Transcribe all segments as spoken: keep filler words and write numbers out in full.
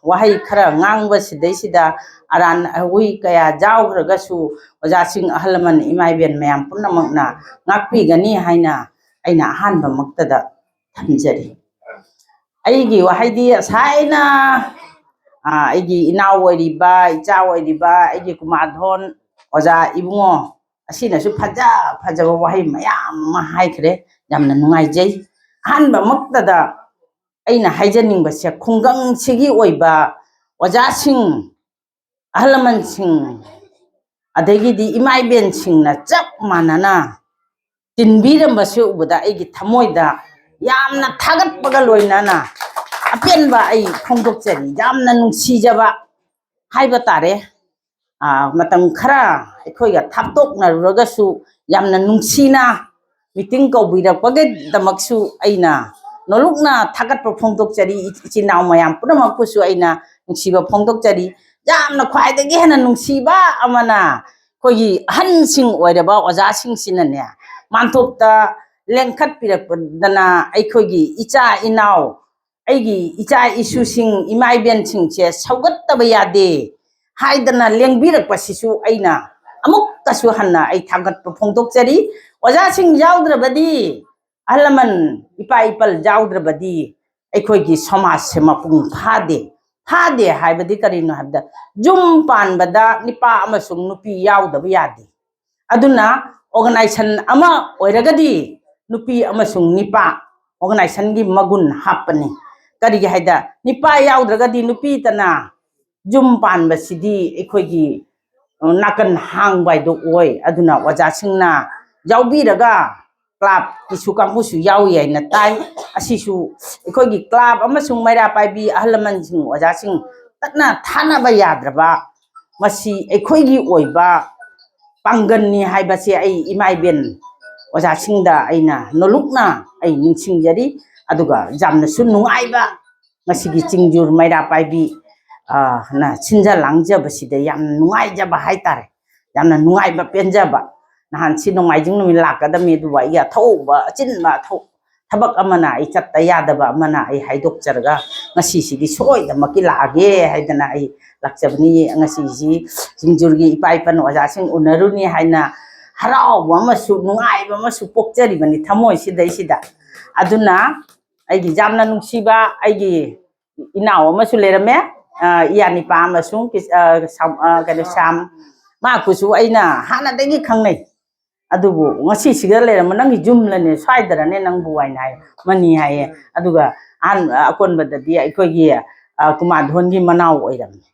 ꯋꯥꯍꯩ ꯈꯔ ꯉꯥꯡꯕꯁꯤꯗꯩꯁꯤꯗ ꯑꯔꯥꯟ ꯑꯍꯣꯏ ꯀꯌꯥ ꯌꯥꯎꯈ꯭ꯔꯒꯁꯨ ꯑꯣꯖꯥꯁꯤꯡ, ꯑꯍꯜ ꯂꯃꯟ, ꯏꯃꯥ ꯏꯕꯦꯟ ꯃꯌꯥꯝ ꯄꯨꯝꯅꯃꯛꯅ ꯉꯥꯛꯄꯤꯒꯅꯤ ꯍꯥꯏꯅ ꯑꯩꯅ ꯑꯍꯥꯟꯕꯃꯛꯇꯗ ꯊꯝꯖꯔꯤ꯫ ꯑꯩꯒꯤ ꯋꯥꯍꯩꯗꯤ ꯉꯁꯥꯏꯅ, ꯑ, ꯑꯩꯒꯤ ꯏꯅꯥꯎ ꯑꯣꯏꯔꯤꯕ, ꯏꯆꯥ ꯑꯣꯏꯔꯤꯕ, ꯑꯩꯒꯤ ꯀꯨꯃꯥꯔꯙꯣꯟ ꯑꯣꯖꯥ ꯏꯕꯨꯡꯉꯣ ꯑꯁꯤꯅꯁꯨ ꯐꯖ ꯐꯖꯕ ꯋꯥꯍꯩ ꯃꯌꯥꯝ ꯑꯃ ꯍꯥꯏꯈ꯭ꯔꯦ꯫ ꯌꯥꯝꯅ ꯅꯨꯡꯉꯥꯏꯖꯩ꯫ ꯑꯍꯥꯟꯕꯃꯛꯇꯗ ꯑꯩꯅ ꯍꯥꯏꯖꯅꯤꯡꯕꯁꯦ, ꯈꯨꯡꯒꯪꯁꯤꯒꯤ ꯑꯣꯏꯕ ꯑꯣꯖꯥꯁꯤꯡ, ꯑꯍꯜ ꯂꯃꯟꯁꯤꯡ, ꯑꯗꯒꯤꯗꯤ ꯏꯃꯥ ꯏꯕꯦꯟꯁꯤꯡꯅ ꯆꯞ ꯃꯥꯟꯅꯅ ꯇꯤꯟꯕꯤꯔꯝꯕꯁꯦ ꯎꯕꯗ ꯑꯩꯒꯤ ꯊꯃꯣꯏꯗ ꯌꯥꯝꯅ ꯊꯥꯒꯠꯄꯒ ꯂꯣꯏꯅꯅ ꯑꯄꯦꯟꯕ ꯑꯩ ꯐꯣꯡꯗꯣꯛꯆꯔꯤ꯫ ꯌꯥꯝꯅ ꯅꯨꯡꯁꯤꯖꯕ ꯍꯥꯏꯕ ꯇꯥꯔꯦ꯫ ꯑꯥ, ꯃꯇꯝ ꯈꯔ ꯑꯩꯈꯣꯏꯒ ꯊꯥꯞꯇꯣꯛꯅꯔꯨꯔꯒꯁꯨ ꯌꯥꯝꯅ ꯅꯨꯡꯁꯤꯅ ꯃꯤꯇꯤꯡ ꯀꯧꯕꯤꯔꯛꯄꯒꯤꯗꯃꯛꯁꯨ ꯑꯩꯅ ꯅꯣꯂꯨꯛꯅ ꯊꯥꯒꯠꯄ ꯐꯣꯡꯗꯣꯛꯆꯔꯤ꯫ ꯏꯆꯤꯟ ꯏꯅꯥꯎ ꯃꯌꯥꯝ ꯄꯨꯝꯅꯃꯛꯄꯨꯁꯨ ꯑꯩꯅ ꯅꯨꯡꯁꯤꯕ ꯐꯣꯡꯗꯣꯛꯆꯔꯤ꯫ ꯌꯥꯝꯅ ꯈ꯭ꯋꯥꯏꯗꯒꯤ ꯍꯦꯟꯅ ꯅꯨꯡꯁꯤꯕ ꯑꯃꯅ, ꯑꯩꯈꯣꯏꯒꯤ ꯑꯍꯟꯁꯤꯡ ꯑꯣꯏꯔꯕ ꯑꯣꯖꯥꯁꯤꯡꯁꯤꯅꯅꯦ, ꯃꯥꯟꯊꯣꯞꯇ ꯂꯦꯡꯈꯠꯄꯤꯔꯛꯄꯗꯅ ꯑꯩꯈꯣꯏꯒꯤ ꯏꯆꯥ ꯏꯅꯥꯎ, ꯑꯩꯒꯤ ꯏꯆꯥ ꯏꯁꯨꯁꯤꯡ, ꯏꯃꯥ ꯏꯕꯦꯟꯁꯤꯡꯁꯦ ꯁꯧꯒꯠꯇꯕ ꯌꯥꯗꯦ ꯍꯥꯏꯗꯅ ꯂꯦꯡꯕꯤꯔꯛꯄꯁꯤꯁꯨ ꯑꯩꯅ ꯑꯃꯨꯛꯀꯁꯨ ꯍꯟꯅ ꯑꯩ ꯊꯥꯒꯠꯄ ꯐꯣꯡꯗꯣꯛꯆꯔꯤ꯫ ꯑꯣꯖꯥꯁꯤꯡ ꯌꯥꯎꯗ꯭ꯔꯕꯗꯤ, ꯑꯍꯜ ꯂꯃꯟ, ꯏꯄꯥ ꯏꯄꯜ ꯌꯥꯎꯗ꯭ꯔꯕꯗꯤ ꯑꯩꯈꯣꯏꯒꯤ ꯁꯃꯥꯖꯁꯦ ꯃꯄꯨꯡ ꯐꯥꯗꯦ꯫ ꯐꯥꯗꯦ ꯍꯥꯏꯕꯗꯤ ꯀꯔꯤꯅꯣ ꯍꯥꯏꯕꯗ, ꯌꯨꯝ ꯄꯥꯟꯕꯗ ꯅꯨꯄꯥ ꯑꯃꯁꯨꯡ ꯅꯨꯄꯤ ꯌꯥꯎꯗꯕ ꯌꯥꯗꯦ꯫ ꯑꯗꯨꯅ organization ꯑꯃ ꯑꯣꯏꯔꯒꯗꯤ ꯅꯨꯄꯤ ꯑꯃꯁꯨꯡ ꯅꯨꯄꯥ organizationꯒꯤ ꯃꯒꯨꯟ ꯍꯥꯞꯄꯅꯤ꯫ ꯀꯔꯤꯒꯤ ꯍꯥꯏꯗ, ꯅꯨꯄꯥ ꯌꯥꯎꯗ꯭ꯔꯒꯗꯤ ꯅꯨꯄꯤꯇꯅ ꯌꯨꯝ ꯄꯥꯟꯕꯁꯤꯗꯤ ꯑꯩꯈꯣꯏꯒꯤ, ꯑ, ꯅꯥꯀꯟ ꯍꯥꯡꯕ ꯍꯥꯏꯗꯣ ꯑꯣꯏ꯫ ꯑꯗꯨꯅ ꯑꯣꯖꯥꯁꯤꯡꯅ ꯌꯥꯎꯕꯤꯔꯒ, clubꯀꯤꯁꯨ ꯀꯥꯡꯕꯨꯁꯨ ꯌꯥꯎꯏ ꯍꯥꯏꯅ ꯇꯥꯏ꯫ ꯑꯁꯤꯁꯨ ꯑꯩꯈꯣꯏꯒꯤ club ꯑꯃꯁꯨꯡ ꯃꯩꯔꯥ ꯄꯥꯏꯕꯤ ꯑꯍꯜ ꯂꯃꯟꯁꯤꯡ, ꯑꯣꯖꯥꯁꯤꯡ ꯇꯠꯅ ꯊꯥꯅꯕ ꯌꯥꯗ꯭ꯔꯕ, ꯃꯁꯤ ꯑꯩꯈꯣꯏꯒꯤ ꯑꯣꯏꯕ ꯄꯥꯡꯒꯜꯅꯤ ꯍꯥꯏꯕꯁꯦ ꯑꯩ ꯏꯃꯥ ꯏꯕꯦꯟ ꯑꯣꯖꯥꯁꯤꯡꯗ ꯑꯩꯅ ꯅꯣꯂꯨꯛꯅ ꯑꯩ ꯅꯤꯡꯁꯤꯡꯖꯔꯤ꯫ ꯑꯗꯨꯒ ꯌꯥꯝꯅꯁꯨ ꯅꯨꯡꯉꯥꯏꯕ, ꯉꯁꯤꯒꯤ ꯆꯤꯡꯖꯨꯔ ꯃꯩꯔꯥ ꯄꯥꯏꯕꯤ, ꯑ, ꯅ ꯁꯤꯟꯖ ꯂꯥꯡꯖꯕꯁꯤꯗ ꯌꯥꯝꯅ ꯅꯨꯡꯉꯥꯏꯖꯕ ꯍꯥꯏꯇꯥꯔꯦ꯫ ꯌꯥꯝꯅ ꯅꯨꯡꯉꯥꯏꯕ ꯄꯦꯟꯖꯕ꯫ ꯅꯍꯥꯟ ꯁꯤ ꯅꯣꯡꯃꯥꯏꯖꯤꯡ ꯅꯨꯃꯤꯠ ꯂꯥꯛꯀꯗꯕꯅꯤ, ꯑꯗꯨꯕꯨ ꯑꯩꯒꯤ ꯑꯊꯧꯕ ꯑꯆꯤꯟꯕ ꯑꯊꯧ-, ꯊꯕꯛ ꯑꯃꯅ, ꯑꯩ ꯆꯠꯇ ꯌꯥꯗꯕ ꯑꯃꯅ ꯑꯩ ꯍꯥꯏꯗꯣꯛꯆꯔꯒ ꯉꯁꯤꯁꯤꯗꯤ ꯁꯣꯏꯗꯅꯃꯛꯀꯤ ꯂꯥꯛꯑꯒꯦ ꯍꯥꯏꯗꯅ ꯑꯩ ꯂꯥꯛꯆꯕꯅꯤ꯫ ꯉꯁꯤꯁꯤ ꯁꯤꯡꯖꯨꯔꯒꯤ ꯏꯄꯥ ꯏꯄꯟ ꯑꯣꯖꯥꯁꯤꯡ ꯎꯅꯔꯨꯅꯤ ꯍꯥꯏꯅ ꯍꯔꯥꯎꯕ ꯑꯃꯁꯨ ꯅꯨꯡꯉꯥꯏꯕ ꯑꯃꯁꯨ ꯄꯣꯛꯆꯔꯤꯕꯅꯤ ꯊꯃꯣꯏꯁꯤꯗꯩꯁꯤꯗ꯫ ꯑꯗꯨꯅ ꯑꯩꯒꯤ ꯌꯥꯝꯅ ꯅꯨꯡꯁꯤꯕ ꯑꯩꯒꯤ ꯏꯅꯥꯎ ꯑꯃꯁꯨ ꯂꯩꯔꯝꯃꯦ, ꯑ, ꯏꯌꯥ ꯅꯤꯄꯥ ꯑꯃꯁꯨꯡ ꯀꯤꯁ-, ꯑ, ꯁꯥꯝ-, ꯑ, ꯀꯩꯅꯣ, ꯁ꯭ꯌꯥꯝ, ꯃꯥ ꯀꯨꯁꯨ ꯑꯩꯅ ꯍꯥꯟꯅꯗꯒꯤ ꯈꯪꯅꯩ꯫ ꯑꯗꯨꯕꯨ ꯉꯁꯤ ꯁꯤꯗ ꯂꯩꯔꯝꯕ ꯅꯪꯒꯤ ꯌꯨꯝꯂꯅꯦ, ꯁ꯭ꯋꯥꯏꯗꯔꯅꯦ ꯅꯪꯕꯨ ꯍꯥꯏꯅ ꯍꯥꯏ, ꯃꯅꯤ ꯍꯥꯏꯌꯦ꯫ ꯑꯗꯨꯒ ꯑꯍꯥꯟ-, ꯑꯀꯣꯟꯕꯗꯗꯤ ꯑꯩꯈꯣꯏꯒꯤ, ꯑ, ꯀꯨꯃꯥꯔ ꯙꯣꯟꯒꯤ ꯃꯅꯥꯎ ꯑꯣꯏꯔꯝꯃꯦ꯫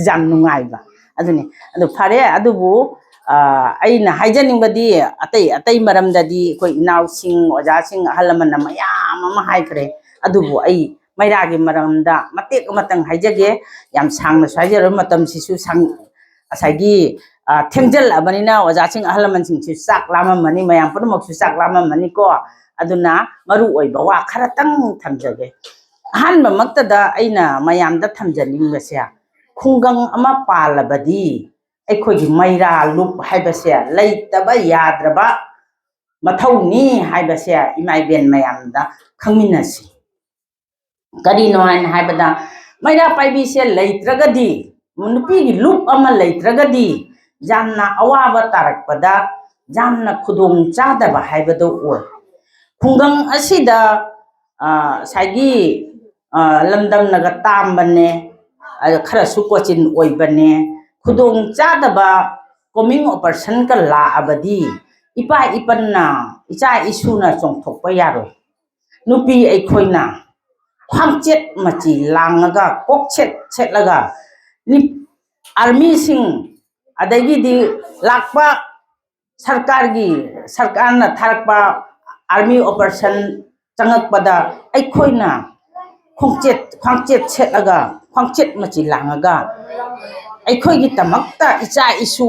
ꯌꯥꯝ ꯅꯨꯡꯉꯥꯏꯕ ꯑꯗꯨꯅꯤ꯫ ꯑꯗꯨ ꯐꯔꯦ, ꯑꯗꯨꯕꯨ, ꯑ, ꯑꯩꯅ ꯍꯥꯏꯖꯅꯤꯡꯕꯗꯤ ꯑꯇꯩ ꯑꯇꯩ ꯃꯔꯝꯗꯗꯤ ꯑꯩꯈꯣꯏ ꯏꯅꯥꯎꯁꯤꯡ, ꯑꯣꯖꯥꯁꯤꯡ, ꯑꯍꯜ ꯂꯃꯟꯅ ꯃꯌꯥꯝ ꯑꯃ ꯍꯥꯏꯈ꯭ꯔꯦ꯫ ꯑꯗꯨꯕꯨ ꯑꯩ ꯃꯩꯔꯥꯒꯤ ꯃꯔꯝꯗ ꯃꯇꯦꯛ ꯑꯃꯇꯪ ꯍꯥꯏꯖꯒꯦ꯫ ꯌꯥꯝ ꯁꯥꯡꯅꯁꯨ ꯍꯥꯏꯖꯔꯣꯏ, ꯃꯇꯝꯁꯤꯁꯨ ꯁꯪ-, ꯉꯁꯥꯏꯒꯤ, ꯑ, ꯊꯦꯡꯖꯤꯜꯂꯛꯑꯕꯅꯤꯅ ꯑꯣꯖꯥꯁꯤꯡ, ꯑꯍꯜ ꯂꯃꯟꯁꯤꯡꯁꯨ ꯆꯥꯛ ꯂꯥꯝꯃꯝꯃꯅꯤ, ꯃꯌꯥꯝ ꯄꯨꯝꯅꯃꯛꯁꯨ ꯆꯥꯛ ꯂꯥꯝꯃꯝꯃꯅꯤꯀꯣ꯫ ꯑꯗꯨꯅ ꯃꯔꯨ ꯑꯣꯏꯕ ꯋꯥ ꯈꯔꯇꯪ ꯊꯝꯖꯒꯦ꯫ ꯑꯍꯥꯟꯕꯃꯛꯇꯗ ꯑꯩꯅ ꯃꯌꯥꯝꯗ ꯊꯝꯖꯅꯤꯡꯕꯁꯦ, ꯈꯨꯡꯒꯪ ꯑꯃ ꯄꯥꯜꯂꯕꯗꯤ ꯑꯩꯈꯣꯏꯒꯤ ꯃꯩꯔꯥ ꯂꯨꯞ ꯍꯥꯏꯕꯁꯦ ꯂꯩꯇꯕ ꯌꯥꯗ꯭ꯔꯕ ꯃꯊꯧꯅꯤ ꯍꯥꯏꯕꯁꯦ ꯏꯃꯥ ꯏꯕꯦꯟ ꯃꯌꯥꯝꯗ ꯈꯪꯃꯤꯟꯅꯁꯤ꯫ ꯀꯔꯤꯅꯣ ꯍꯥꯏꯅ ꯍꯥꯏꯕꯗ, ꯃꯩꯔꯥ ꯄꯥꯏꯕꯤꯁꯦ ꯂꯩꯇ꯭ꯔꯒꯗꯤ, ꯅꯨꯄꯤꯒꯤ ꯂꯨꯞ ꯑꯃ ꯂꯩꯇ꯭ꯔꯒꯗꯤ ꯌꯥꯝꯅ ꯑꯋꯥꯕ ꯇꯥꯔꯛꯄꯗ ꯌꯥꯝꯅ ꯈꯨꯗꯣꯡ ꯆꯥꯗꯕ ꯍꯥꯏꯕꯗꯨ ꯑꯣꯏ꯫ ꯈꯨꯡꯒꯪ ꯑꯁꯤꯗ, ꯑ, ꯉꯁꯥꯏꯒꯤ, ꯑ, ꯂꯝꯗꯝꯅꯒ ꯇꯥꯝꯕꯅꯦ, ꯑ, ꯈꯔꯁꯨ ꯀꯣꯆꯤꯟ ꯑꯣꯏꯕꯅꯦ꯫ ꯈꯨꯗꯣꯡ ꯆꯥꯗꯕ ꯀꯣꯃꯤꯡ ꯑꯣꯄꯔꯦꯁꯟꯒ ꯂꯥꯛꯑꯕꯗꯤ ꯏꯄꯥ ꯏꯄꯟꯅ, ꯏꯆꯥ ꯏꯁꯨꯅ ꯆꯣꯡꯊꯣꯛꯄ ꯌꯥꯔꯣꯏ꯫ ꯅꯨꯄꯤ ꯑꯩꯈꯣꯏꯅ ꯈ꯭ꯋꯥꯡꯆꯦꯠ ꯃꯆꯤ ꯂꯥꯡꯉꯒ, ꯀꯣꯛꯁꯦꯠ ꯁꯦꯠꯂꯒ, ꯅꯤ-, ꯑꯥꯔꯃꯤꯁꯤꯡ, ꯑꯗꯒꯤꯗꯤ ꯂꯥꯛꯄ ꯁꯔꯀꯥꯔꯒꯤ, ꯁꯔꯀꯥꯔꯅ ꯊꯥꯔꯛꯄ ꯑꯥꯔꯃꯤ ꯑꯣꯄꯔꯦꯁꯟ ꯆꯪꯉꯛꯄꯗ ꯑꯩꯈꯣꯏꯅ ꯈꯣꯡꯆꯦꯠ, ꯈ꯭ꯋꯥꯡꯆꯦꯠ ꯁꯦꯠꯂꯒ, ꯈ꯭ꯋꯥꯡꯆꯦꯠ ꯃꯆꯤ ꯂꯥꯡꯉꯒ ꯑꯩꯈꯣꯏꯒꯤꯗꯃꯛꯇ, ꯏꯆꯥ ꯏꯁꯨ,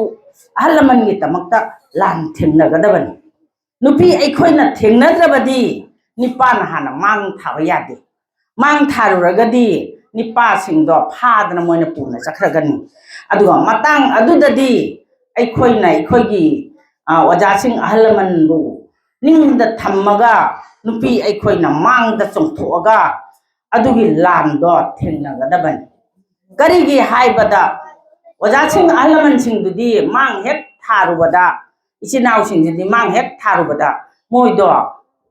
ꯑꯍꯜ ꯂꯃꯟꯒꯤꯗꯃꯛꯇ ꯂꯥꯟ ꯊꯦꯡꯅꯒꯗꯕꯅꯤ꯫ ꯅꯨꯄꯤ ꯑꯩꯈꯣꯏꯅ ꯊꯦꯡꯅꯗ꯭ꯔꯕꯗꯤ ꯅꯤꯄꯥꯅ ꯍꯥꯟꯅ ꯃꯥꯡ ꯊꯥꯕ ꯌꯥꯗꯦ꯫ ꯃꯥꯡ ꯊꯥꯔꯨꯔꯒꯗꯤ ꯅꯤꯄꯥꯁꯤꯡꯗꯣ ꯐꯥꯗꯅ ꯃꯣꯏꯅ ꯄꯨꯅ ꯆꯠꯈ꯭ꯔꯒꯅꯤ꯫ ꯑꯗꯨꯒ ꯃꯇꯥꯡ ꯑꯗꯨꯗꯗꯤ ꯑꯩꯈꯣꯏꯅ ꯑꯩꯈꯣꯏꯒꯤ, ꯑ, ꯑꯣꯖꯥꯁꯤꯡ, ꯑꯍꯜ ꯂꯃꯟꯕꯨ ꯅꯤꯡꯗ ꯊꯝꯃꯒ ꯅꯨꯄꯤ ꯑꯩꯈꯣꯏꯅ ꯃꯥꯡꯗ ꯆꯣꯡꯊꯣꯛꯑꯒ ꯑꯗꯨꯒꯤ ꯂꯥꯟꯗꯣ ꯊꯦꯡꯅꯒꯗꯕꯅꯤ꯫ ꯀꯔꯤꯒꯤ ꯍꯥꯏꯕꯗ, ꯑꯣꯖꯥꯁꯤꯡ, ꯑꯍꯜ ꯂꯃꯟꯁꯤꯡꯗꯨꯗꯤ ꯃꯥꯡ ꯍꯦꯛ ꯊꯥꯔꯨꯕꯗ, ꯏꯆꯤꯟ ꯏꯅꯥꯎꯁꯤꯡꯁꯤꯗꯤ ꯃꯥꯡ ꯍꯦꯛ ꯊꯥꯔꯨꯕꯗ ꯃꯣꯏꯗꯣ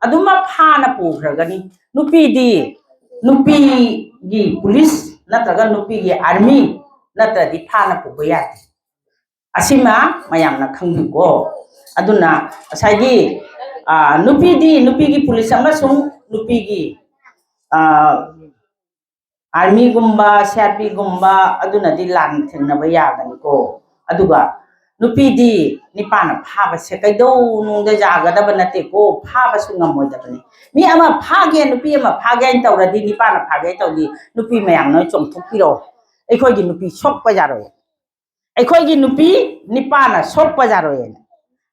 ꯑꯗꯨꯃꯛ ꯐꯥꯅ ꯄꯨꯈ꯭ꯔꯒꯅꯤ꯫ ꯅꯨꯄꯤꯗꯤ ꯅꯨꯄꯤꯒꯤ ꯄꯨꯂꯤꯁ ꯅꯠꯇ꯭ꯔꯒ ꯅꯨꯄꯤꯒꯤ ꯑꯥꯔꯃꯤ ꯅꯠꯇ꯭ꯔꯗꯤ ꯐꯥꯅ ꯄꯨꯕ ꯌꯥꯗꯦ꯫ ꯑꯁꯤꯃ ꯃꯌꯥꯝꯅ ꯈꯪꯕꯤꯌꯨꯀꯣ꯫ ꯑꯗꯨꯅ ꯉꯁꯥꯏꯒꯤ, ꯑ, ꯅꯨꯄꯤꯗꯤ ꯅꯨꯄꯤꯒꯤ ꯄꯨꯂꯤꯁ ꯑꯃꯁꯨꯡ ꯅꯨꯄꯤꯒꯤ, ꯑ, ꯑꯥꯔꯃꯤꯒꯨꯝꯕ, ꯁꯤ ꯑꯥꯔ ꯄꯤꯒꯨꯝꯕ ꯑꯗꯨꯅꯗꯤ ꯂꯥꯟ ꯊꯦꯡꯅꯕ ꯌꯥꯒꯅꯤꯀꯣ꯫ ꯑꯗꯨꯒ ꯅꯨꯄꯤꯗꯤ ꯅꯤꯄꯥꯅ ꯐꯥꯕꯁꯦ ꯀꯩꯗꯧꯅꯨꯡꯗ ꯌꯥꯒꯗꯕ ꯅꯠꯇꯦꯀꯣ, ꯐꯥꯕꯁꯨ ꯉꯝꯃꯣꯏꯗꯕꯅꯤ꯫ ꯃꯤ ꯑꯃ ꯐꯥꯒꯦ, ꯅꯨꯄꯤ ꯑꯃ ꯐꯥꯒꯦ ꯍꯥꯏꯅ ꯇꯧꯔꯗꯤ, ꯅꯤꯄꯥꯅ ꯐꯥꯒꯦ ꯍꯥꯏꯅ ꯇꯧꯔꯗꯤ, ꯅꯨꯄꯤ ꯃꯌꯥꯝ ꯅꯣꯏ ꯆꯣꯡꯊꯣꯛꯄꯤꯔꯛꯑꯣ꯫ ꯑꯩꯈꯣꯏꯒꯤ ꯅꯨꯄꯤ ꯁꯣꯛꯄ ꯌꯥꯔꯣꯏ꯫ ꯑꯩꯈꯣꯏꯒꯤ ꯅꯨꯄꯤ ꯅꯤꯄꯥꯅ ꯁꯣꯛꯄ ꯌꯥꯔꯣꯏꯅ꯫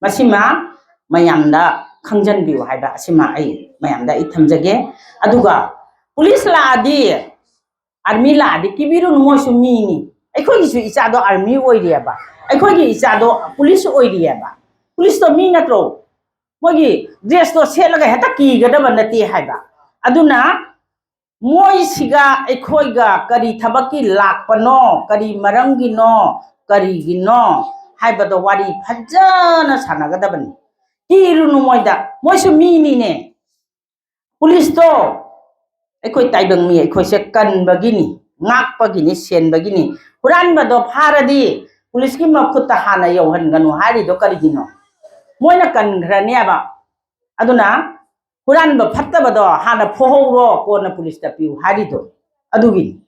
ꯃꯁꯤꯃ ꯃꯌꯥꯝꯗ ꯈꯪꯖꯟꯕꯤꯌꯨ ꯍꯥꯏꯕ ꯑꯁꯤꯃ ꯑꯩ ꯃꯌꯥꯝꯗ ꯑꯩ ꯊꯝꯖꯒꯦ꯫ ꯑꯗꯨꯒ ꯄꯨꯂꯤꯁ ꯂꯥꯛꯑꯗꯤ, ꯑꯥꯔꯃꯤ ꯂꯥꯛꯑꯗꯤ ꯀꯤꯕꯤꯔꯨꯅꯨ, ꯃꯣꯏꯁꯨ ꯃꯤꯅꯤ꯫ ꯑꯩꯈꯣꯏꯒꯤꯁꯨ ꯏꯆꯥꯗꯣ ꯑꯥꯔꯃꯤ ꯑꯣꯏꯔꯤꯑꯕ, ꯑꯩꯈꯣꯏꯒꯤ ꯏꯆꯥꯗꯣ ꯄꯨꯂꯤꯁ ꯑꯣꯏꯔꯤꯑꯕ꯫ ꯄꯨꯂꯤꯁꯇꯣ ꯃꯤ ꯅꯠꯇ꯭ꯔꯣ? ꯃꯣꯏꯒꯤ ꯗ꯭ꯔꯦꯁꯇꯣ ꯁꯦꯠꯂꯒ ꯍꯦꯛꯇ ꯀꯤꯒꯗꯕ ꯅꯠꯇꯦ ꯍꯥꯏꯕ꯫ ꯑꯗꯨꯅ ꯃꯣꯏꯁꯤꯒ ꯑꯩꯈꯣꯏꯒ ꯀꯔꯤ ꯊꯕꯛꯀꯤ ꯂꯥꯛꯄꯅꯣ, ꯀꯔꯤ ꯃꯔꯝꯒꯤꯅꯣ, ꯀꯔꯤꯒꯤꯅꯣ ꯍꯥꯏꯕꯗꯣ ꯋꯥꯔꯤ ꯐꯖꯅ ꯁꯥꯟꯅꯒꯗꯕꯅꯤ꯫ ꯀꯤꯔꯨꯅꯨ ꯃꯣꯏꯗ, ꯃꯣꯏꯁꯨ ꯃꯤꯅꯤꯅꯦ꯫ ꯄꯨꯂꯤꯁꯇꯣ ꯑꯩꯈꯣꯏ ꯇꯥꯏꯕꯪ ꯃꯤ, ꯑꯩꯈꯣꯏꯁꯦ ꯀꯟꯕꯒꯤꯅꯤ, ꯉꯥꯛꯄꯒꯤꯅꯤ, ꯁꯦꯟꯕꯒꯤꯅꯤ꯫ ꯍꯨꯔꯥꯟꯕꯗꯣ ꯐꯥꯔꯗꯤ ꯄꯨꯂꯤꯁꯀꯤ ꯃꯈꯨꯠꯇ ꯍꯥꯟꯅ ꯌꯧꯍꯟꯒꯅꯨ ꯍꯥꯏꯔꯤꯗꯣ ꯀꯔꯤꯒꯤꯅꯣ? ꯃꯣꯏꯅ ꯀꯟꯈ꯭ꯔꯅꯦꯕ꯫ ꯑꯗꯨꯅ ꯍꯨꯔꯥꯟꯕ ꯐꯠꯇꯕꯗꯣ ꯍꯥꯟꯅ ꯐꯨꯍꯧꯔꯣ, ꯀꯣꯟꯅ ꯄꯨꯂꯤꯁꯇ ꯄꯤꯌꯨ ꯍꯥꯏꯔꯤꯗꯣ ꯑꯗꯨꯒꯤꯅꯤ꯫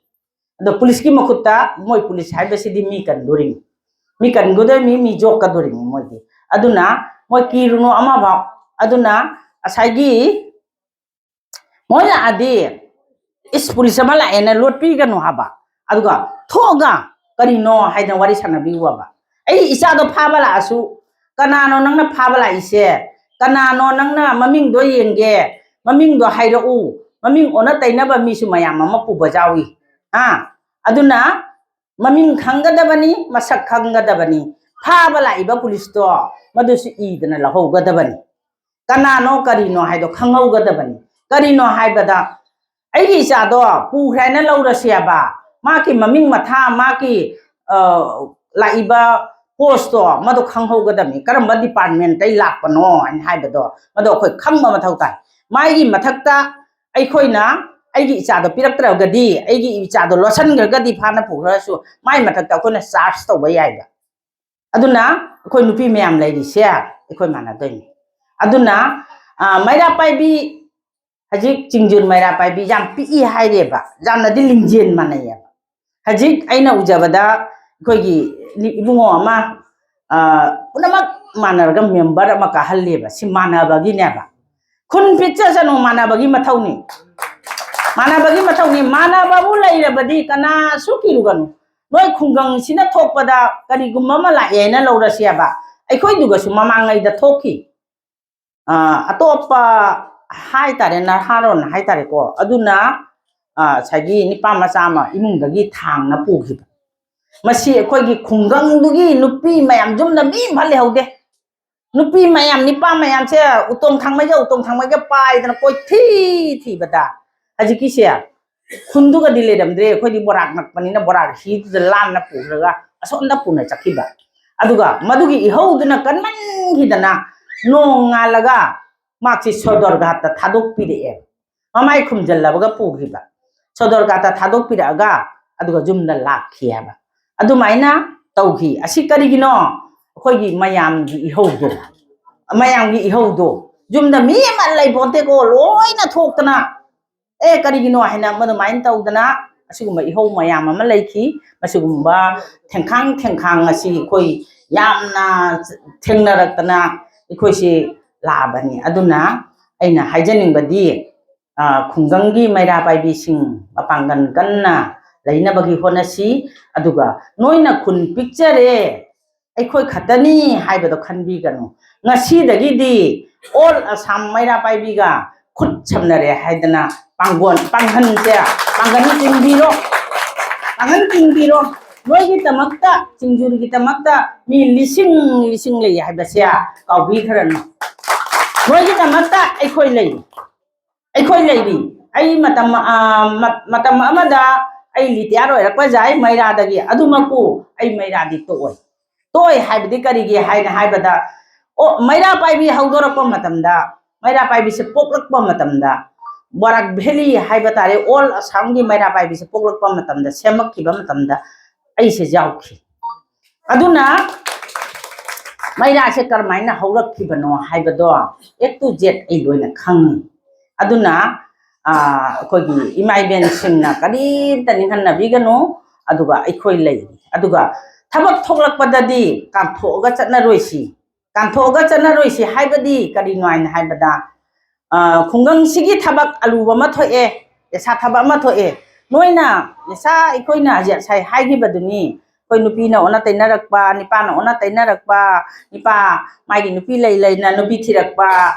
ꯑꯗꯣ ꯄꯨꯂꯤꯁꯀꯤ ꯃꯈꯨꯠꯇ, ꯃꯣꯏ ꯄꯨꯂꯤꯁ ꯍꯥꯏꯕꯁꯤꯗꯤ ꯃꯤ ꯀꯟꯗꯣꯔꯤꯅꯤ, ꯃꯤ ꯀꯟꯒꯗꯣꯔꯤꯅꯤ, ꯃꯤ ꯌꯣꯛꯀꯗꯣꯔꯤꯅꯤ ꯃꯣꯏꯗꯤ꯫ ꯑꯗꯨꯅ ꯃꯣꯏ ꯀꯤꯔꯨꯅꯨ ꯑꯃꯐꯥꯎ꯫ ꯑꯗꯨꯅ ꯉꯁꯥꯏꯒꯤ ꯃꯣꯏ ꯂꯥꯛꯑꯗꯤ, "ꯏꯁ, ꯄꯨꯂꯤꯁ ꯑꯃ ꯂꯥꯛꯑꯦꯅ ꯂꯣꯠꯄꯤꯒꯅꯨ" ꯍꯥꯏꯕ꯫ ꯑꯗꯨꯒ ꯊꯣꯛꯑꯒ ꯀꯔꯤꯅꯣ ꯍꯥꯏꯗꯅ ꯋꯥꯔꯤ ꯁꯥꯟꯅꯕꯤꯌꯨ ꯍꯥꯏꯕ꯫ ꯑꯩ ꯏꯆꯥꯗꯣ ꯐꯥꯕ ꯂꯥꯛꯑꯁꯨ, "ꯀꯅꯥꯅꯣ ꯅꯪꯅ ꯐꯥꯕ ꯂꯥꯛꯏꯁꯦ? ꯀꯅꯥꯅꯣ ꯅꯪꯅ ꯃꯃꯤꯡꯗꯣ ꯌꯦꯡꯒꯦ? ꯃꯃꯤꯡꯗꯣ ꯍꯥꯏꯔꯛꯎ"꯫ ꯃꯃꯤꯡ ꯑꯣꯟꯅ ꯇꯩꯅꯕ ꯃꯤꯁꯨ ꯃꯌꯥꯝ ꯑꯃ ꯄꯨꯕ ꯌꯥꯎꯏ꯫ ꯑꯥ, ꯑꯗꯨꯅ ꯃꯃꯤꯡ ꯈꯪꯒꯗꯕꯅꯤ, ꯃꯁꯛ ꯈꯪꯒꯗꯕꯅꯤ꯫ ꯐꯥꯕ ꯂꯥꯛꯏꯕ ꯄꯨꯂꯤꯁꯇꯣ ꯃꯗꯨꯁꯨ ꯏꯗꯅ ꯂꯧꯍꯧꯒꯗꯕꯅꯤ꯫ ꯀꯅꯥꯅꯣ ꯀꯔꯤꯅꯣ ꯍꯥꯏꯗꯣ ꯈꯪꯍꯧꯒꯗꯕꯅꯤ꯫ ꯀꯔꯤꯅꯣ ꯍꯥꯏꯕꯗ, ꯑꯩꯒꯤ ꯏꯆꯥꯗꯣ ꯄꯨꯈ꯭ꯔꯦꯅ ꯂꯧꯔꯁꯦꯕ, ꯃꯥꯒꯤ ꯃꯃꯤꯡ ꯃꯊꯥ, ꯃꯥꯒꯤ, ꯑ, ꯂꯥꯛꯏꯕ postꯇꯣ ꯃꯗꯨ ꯈꯪꯍꯧꯒꯗꯕꯅꯤ, ꯀꯔꯝꯕ departmentꯇꯩ ꯂꯥꯛꯄꯅꯣ ꯍꯥꯏꯅ ꯍꯥꯏꯕꯗꯣ, ꯃꯗꯨ ꯑꯩꯈꯣꯏ ꯈꯪꯕ ꯃꯊꯧ ꯇꯥꯏ꯫ ꯃꯥꯒꯤ ꯃꯊꯛꯇ ꯑꯩꯈꯣꯏꯅ ꯑꯩꯒꯤ ꯏꯆꯥꯗꯣ ꯄꯤꯔꯛꯇ꯭ꯔꯒꯗꯤ, ꯑꯩꯒꯤ ꯏꯆꯥꯗꯣ ꯂꯣꯠꯁꯤꯟꯈ꯭ꯔꯒꯗꯤ ꯐꯥꯅ ꯄꯨꯈ꯭ꯔꯁꯨ, ꯃꯥꯏ ꯃꯊꯛꯇ ꯑꯩꯈꯣꯏꯅ charge ꯇꯧꯕ ꯌꯥꯏꯕ꯫ ꯑꯗꯨꯅ ꯑꯩꯈꯣꯏ ꯅꯨꯄꯤ ꯃꯌꯥꯝ ꯂꯩꯔꯤꯁꯦ ꯑꯩꯈꯣꯏ ꯃꯥꯟꯅꯗꯣꯏꯅꯤ꯫ ꯑꯗꯨꯅ, ꯑ, ꯃꯩꯔꯥ ꯄꯥꯏꯕꯤ, ꯍꯧꯖꯤꯛ ꯆꯤꯡꯖꯨꯔ ꯃꯩꯔꯥ ꯄꯥꯏꯕꯤ ꯌꯥꯝ ꯄꯤꯛꯏ ꯍꯥꯏꯔꯦꯕ, ꯌꯥꯝꯅꯗꯤ ꯂꯤꯡꯖꯦꯜ ꯃꯥꯟꯅꯩꯌꯦꯕ꯫ ꯍꯧꯖꯤꯛ ꯑꯩꯅ ꯎꯖꯕꯗ ꯑꯩꯈꯣꯏꯒꯤ ꯏꯕꯨꯡꯉꯣ ꯑꯃ, ꯑ, ꯄꯨꯝꯅꯃꯛ ꯃꯥꯟꯅꯔꯒ member ꯑꯃ ꯀꯥꯍꯜꯂꯦꯕ, ꯁꯤ ꯃꯥꯟꯅꯕꯒꯤꯅꯦꯕ꯫ ꯈꯨꯟ ꯄꯤꯛꯆꯁꯅꯨ, ꯃꯥꯟꯅꯕꯒꯤ ꯃꯊꯧꯅꯤ꯫ ꯃꯥꯟꯅꯕꯒꯤ ꯃꯊꯧꯅꯤ꯫ ꯃꯥꯟꯅꯕꯕꯨ ꯂꯩꯔꯕꯗꯤ ꯀꯅꯥꯁꯨ ꯀꯤꯔꯨꯒꯅꯨ꯫ ꯅꯣꯏ ꯈꯨꯡꯒꯪꯁꯤꯅ ꯊꯣꯛꯄꯗ ꯀꯔꯤꯒꯨꯝꯕ ꯑꯃ ꯂꯥꯛꯑꯦꯅ ꯂꯧꯔꯁꯦꯕ꯫ ꯑꯩꯈꯣꯏꯗꯨꯒꯁꯨ ꯃꯃꯥꯡꯉꯩꯗ ꯊꯣꯛꯈꯤ꯫ ꯑ, ꯑꯇꯣꯞꯄ ꯍꯥꯏꯇꯥꯔꯦ, ꯅꯍꯥꯔꯣꯟ ꯍꯥꯏꯇꯥꯔꯦꯀꯣ, ꯑꯗꯨꯅ, ꯑ, ꯉꯁꯥꯏꯒꯤ ꯅꯤꯄꯥ ꯃꯆꯥ ꯑꯃ ꯏꯃꯨꯡꯗꯒꯤ ꯊꯥꯡꯅ ꯄꯨꯈꯤꯕ꯫ ꯃꯁꯤ ꯑꯩꯈꯣꯏꯒꯤ ꯈꯨꯡꯒꯪꯗꯨꯒꯤ ꯅꯨꯄꯤ ꯃꯌꯥꯝ, ꯌꯨꯝꯗ ꯃꯤ ꯑꯃ ꯂꯩꯍꯧꯗꯦ꯫ ꯅꯨꯄꯤ ꯃꯌꯥꯝ, ꯅꯤꯄꯥ ꯃꯌꯥꯝꯁꯦ ꯎꯇꯣꯡ ꯊꯥꯡꯃꯩꯒ, ꯎꯇꯣꯡ ꯊꯥꯡꯃꯩꯒ ꯄꯥꯏꯗꯅ ꯀꯣꯏꯊꯤ ꯊꯤꯕꯗ, ꯍꯧꯖꯤꯛꯀꯤꯁꯦ ꯈꯨꯟꯗꯨꯒꯗꯤ ꯂꯩꯔꯝꯗ꯭ꯔꯦ꯫ ꯑꯩꯈꯣꯏꯗꯤ ꯕꯣꯔꯥꯛ ꯅꯛꯄꯅꯤꯅ ꯕꯣꯔꯥꯛ ꯍꯤꯗꯨꯗ ꯂꯥꯟꯅ ꯄꯨꯈ꯭ꯔꯒ ꯑꯁꯣꯝꯗ ꯄꯨꯅ ꯆꯠꯈꯤꯕ꯫ ꯑꯗꯨꯒ ꯃꯗꯨꯒꯤ ꯏꯍꯧꯗꯨꯅ ꯀꯟꯃꯟꯈꯤꯗꯅ ꯅꯣꯡꯉꯥꯜꯂꯒ ꯃꯥꯛꯁꯤ ꯁꯣꯗꯔꯒꯥꯠꯇ ꯊꯥꯗꯣꯛꯄꯤꯔꯛꯑꯦ꯫ ꯃꯃꯥꯏ ꯈꯨꯝꯖꯤꯜꯂꯕꯒ ꯄꯨꯈꯤꯕ꯫ ꯁꯣꯗꯔꯒꯥꯠꯇ ꯊꯥꯗꯣꯛꯄꯤꯔꯛꯑꯒ ꯑꯗꯨꯒ ꯌꯨꯝꯗ ꯂꯥꯛꯈꯤ ꯍꯥꯏꯕ꯫ ꯑꯗꯨꯃꯥꯏꯅ ꯇꯧꯈꯤ꯫ ꯑꯁꯤ ꯀꯔꯤꯒꯤꯅꯣ? ꯑꯩꯈꯣꯏꯒꯤ ꯃꯌꯥꯝꯒꯤ ꯏꯍꯧꯗꯣ, ꯃꯌꯥꯝꯒꯤ ꯏꯍꯧꯗꯣ꯫ ꯌꯨꯝꯗ ꯃꯤ ꯑꯃ ꯂꯩꯄꯣꯟꯇꯦꯀꯣ, ꯂꯣꯏꯅ ꯊꯣꯛꯇꯅ, ꯑꯦ, ꯀꯔꯤꯒꯤꯅꯣ ꯍꯥꯏꯅ ꯃꯗꯨꯃꯥꯏꯅ ꯇꯧꯗꯅ ꯑꯁꯤꯒꯨꯝꯕ ꯏꯍꯧ ꯃꯌꯥꯝ ꯑꯃ ꯂꯩꯈꯤ꯫ ꯃꯁꯤꯒꯨꯝꯕ ꯊꯦꯡꯈꯥꯡ ꯊꯦꯡꯈꯥꯡ ꯑꯁꯤ ꯑꯩꯈꯣꯏ ꯌꯥꯝꯅ ꯊꯦꯡꯅꯔꯛꯇꯅ ꯑꯩꯈꯣꯏꯁꯤ ꯂꯥꯛꯑꯕꯅꯤ꯫ ꯑꯗꯨꯅ ꯑꯩꯅ ꯍꯥꯏꯖꯅꯤꯡꯕꯗꯤ, ꯑ, ꯈꯨꯡꯒꯪꯒꯤ ꯃꯩꯔꯥ ꯄꯥꯏꯕꯤꯁꯤꯡ ꯃꯄꯥꯡꯒꯜ ꯀꯟꯅ ꯂꯩꯅꯕꯒꯤ ꯍꯣꯠꯅꯁꯤ꯫ ꯑꯗꯨꯒ ꯅꯣꯏꯅ ꯈꯨꯟ ꯄꯤꯛꯆꯔꯦ, ꯑꯩꯈꯣꯏ ꯈꯛꯇꯅꯤ ꯍꯥꯏꯕꯗꯣ ꯈꯟꯕꯤꯒꯅꯨ꯫ ꯉꯁꯤꯗꯒꯤꯗꯤ all Assam ꯃꯩꯔꯥ ꯄꯥꯏꯕꯤꯒ ꯈꯨꯠ ꯁꯝꯅꯔꯦ ꯍꯥꯏꯗꯅ ꯄꯥꯡꯒꯣꯟ, ꯄꯥꯡꯒꯟꯁꯦ, ꯄꯥꯡꯒꯟ ꯆꯤꯡꯕꯤꯔꯣ, ꯄꯥꯡꯒꯟ ꯆꯤꯡꯕꯤꯔꯣ꯫ ꯅꯣꯏꯒꯤꯗꯃꯛꯇ, ꯆꯤꯡꯖꯨꯔꯒꯤꯗꯃꯛꯇ ꯃꯤ ꯂꯤꯁꯤꯡ ꯂꯤꯁꯤꯡ ꯂꯩ ꯍꯥꯏꯕꯁꯦ ꯀꯥꯎꯕꯤꯈ꯭ꯔꯅꯨ꯫ ꯅꯣꯏꯒꯤꯗꯃꯛꯇ ꯑꯩꯈꯣꯏ ꯂꯩ꯫ ꯑꯩꯈꯣꯏ ꯂꯩꯔꯤ꯫ ꯑꯩ ꯃꯇꯝ ꯑ, ꯃ- ꯃꯇꯝ ꯑꯃꯗ ꯑꯩ ꯂꯤꯇꯤꯌꯥꯔ ꯑꯣꯏꯔꯛꯄ ꯌꯥꯏ ꯃꯩꯔꯥꯗꯒꯤ, ꯑꯗꯨꯃꯛꯄꯨ ꯑꯩ ꯃꯩꯔꯥꯗꯤ ꯇꯣꯛꯑꯣꯏ꯫ ꯇꯣꯛꯑꯣꯏ ꯍꯥꯏꯕꯗꯤ ꯀꯔꯤꯒꯤ ꯍꯥꯏꯅ ꯍꯥꯏꯕꯗ, ꯑꯣ, ꯃꯩꯔꯥ ꯄꯥꯏꯕꯤ ꯍꯧꯗꯣꯔꯛꯄ ꯃꯇꯝꯗ, ꯃꯩꯔꯥ ꯄꯥꯏꯕꯤꯁꯦ ꯄꯣꯛꯂꯛꯄ ꯃꯇꯝꯗ, ꯕꯔꯥꯛ ꯚꯦꯂꯤ ꯍꯥꯏꯕ ꯇꯥꯔꯦ, ꯑꯣꯜ ꯑꯁꯥꯝꯒꯤ ꯃꯩꯔꯥ ꯄꯥꯏꯕꯤꯁꯦ ꯄꯣꯛꯂꯛꯄ ꯃꯇꯝꯗ, ꯁꯦꯝꯃꯛꯈꯤꯕ ꯃꯇꯝꯗ ꯑꯩꯁꯦ ꯌꯥꯎꯈꯤ꯫ ꯑꯗꯨꯅ ꯃꯩꯔꯥꯁꯦ ꯀꯔꯝꯍꯥꯏꯅ ꯍꯧꯔꯛꯈꯤꯕꯅꯣ ꯍꯥꯏꯕꯗꯣ A to Z ꯑꯩ ꯂꯣꯏꯅ ꯈꯪꯉꯤ꯫ ꯑꯗꯨꯅ ꯑꯩꯈꯣꯏꯒꯤ ꯏꯃꯥ ꯏꯕꯦꯟꯁꯤꯡꯅ ꯀꯔꯤꯝꯇ ꯅꯤꯡꯍꯟꯅꯕꯤꯒꯅꯨ꯫ ꯑꯗꯨꯒ ꯑꯩꯈꯣꯏ ꯂꯩꯔꯤ꯫ ꯑꯗꯨꯒ ꯊꯕꯛ ꯊꯣꯛꯂꯛꯄꯗꯗꯤ ꯀꯥꯟꯊꯣꯛꯑꯒ ꯆꯠꯅꯔꯣꯏꯁꯤ꯫ ꯀꯥꯟꯊꯣꯛꯑꯒ ꯆꯠꯅꯔꯣꯏꯁꯤ ꯍꯥꯏꯕꯗꯤ ꯀꯔꯤꯅꯣ ꯍꯥꯏꯅ ꯍꯥꯏꯕꯗ, ꯈꯨꯡꯒꯪꯁꯤꯒꯤ ꯊꯕꯛ ꯑꯂꯨꯕ ꯑꯃ ꯊꯣꯛꯑꯦ, ꯄꯩꯁꯥ ꯊꯕꯛ ꯑꯃ ꯊꯣꯛꯑꯦ꯫ ꯅꯣꯏꯅ ꯉꯁꯥꯏ ꯑꯩꯈꯣꯏꯅ ꯍꯧꯖꯤꯛ ꯉꯁꯥꯏ ꯍꯥꯏꯈꯤꯕꯗꯨꯅꯤ, ꯑꯩꯈꯣꯏ ꯅꯨꯄꯤꯅ ꯑꯣꯟꯅ ꯇꯩꯅꯔꯛꯄ, ꯅꯨꯄꯥꯅ ꯑꯣꯟꯅ ꯇꯩꯅꯔꯛꯄ, ꯅꯨꯄꯥ ꯃꯥꯒꯤ ꯅꯨꯄꯤ ꯂꯩ ꯂꯩꯅ ꯅꯨꯄꯤ ꯊꯤꯔꯛꯄ,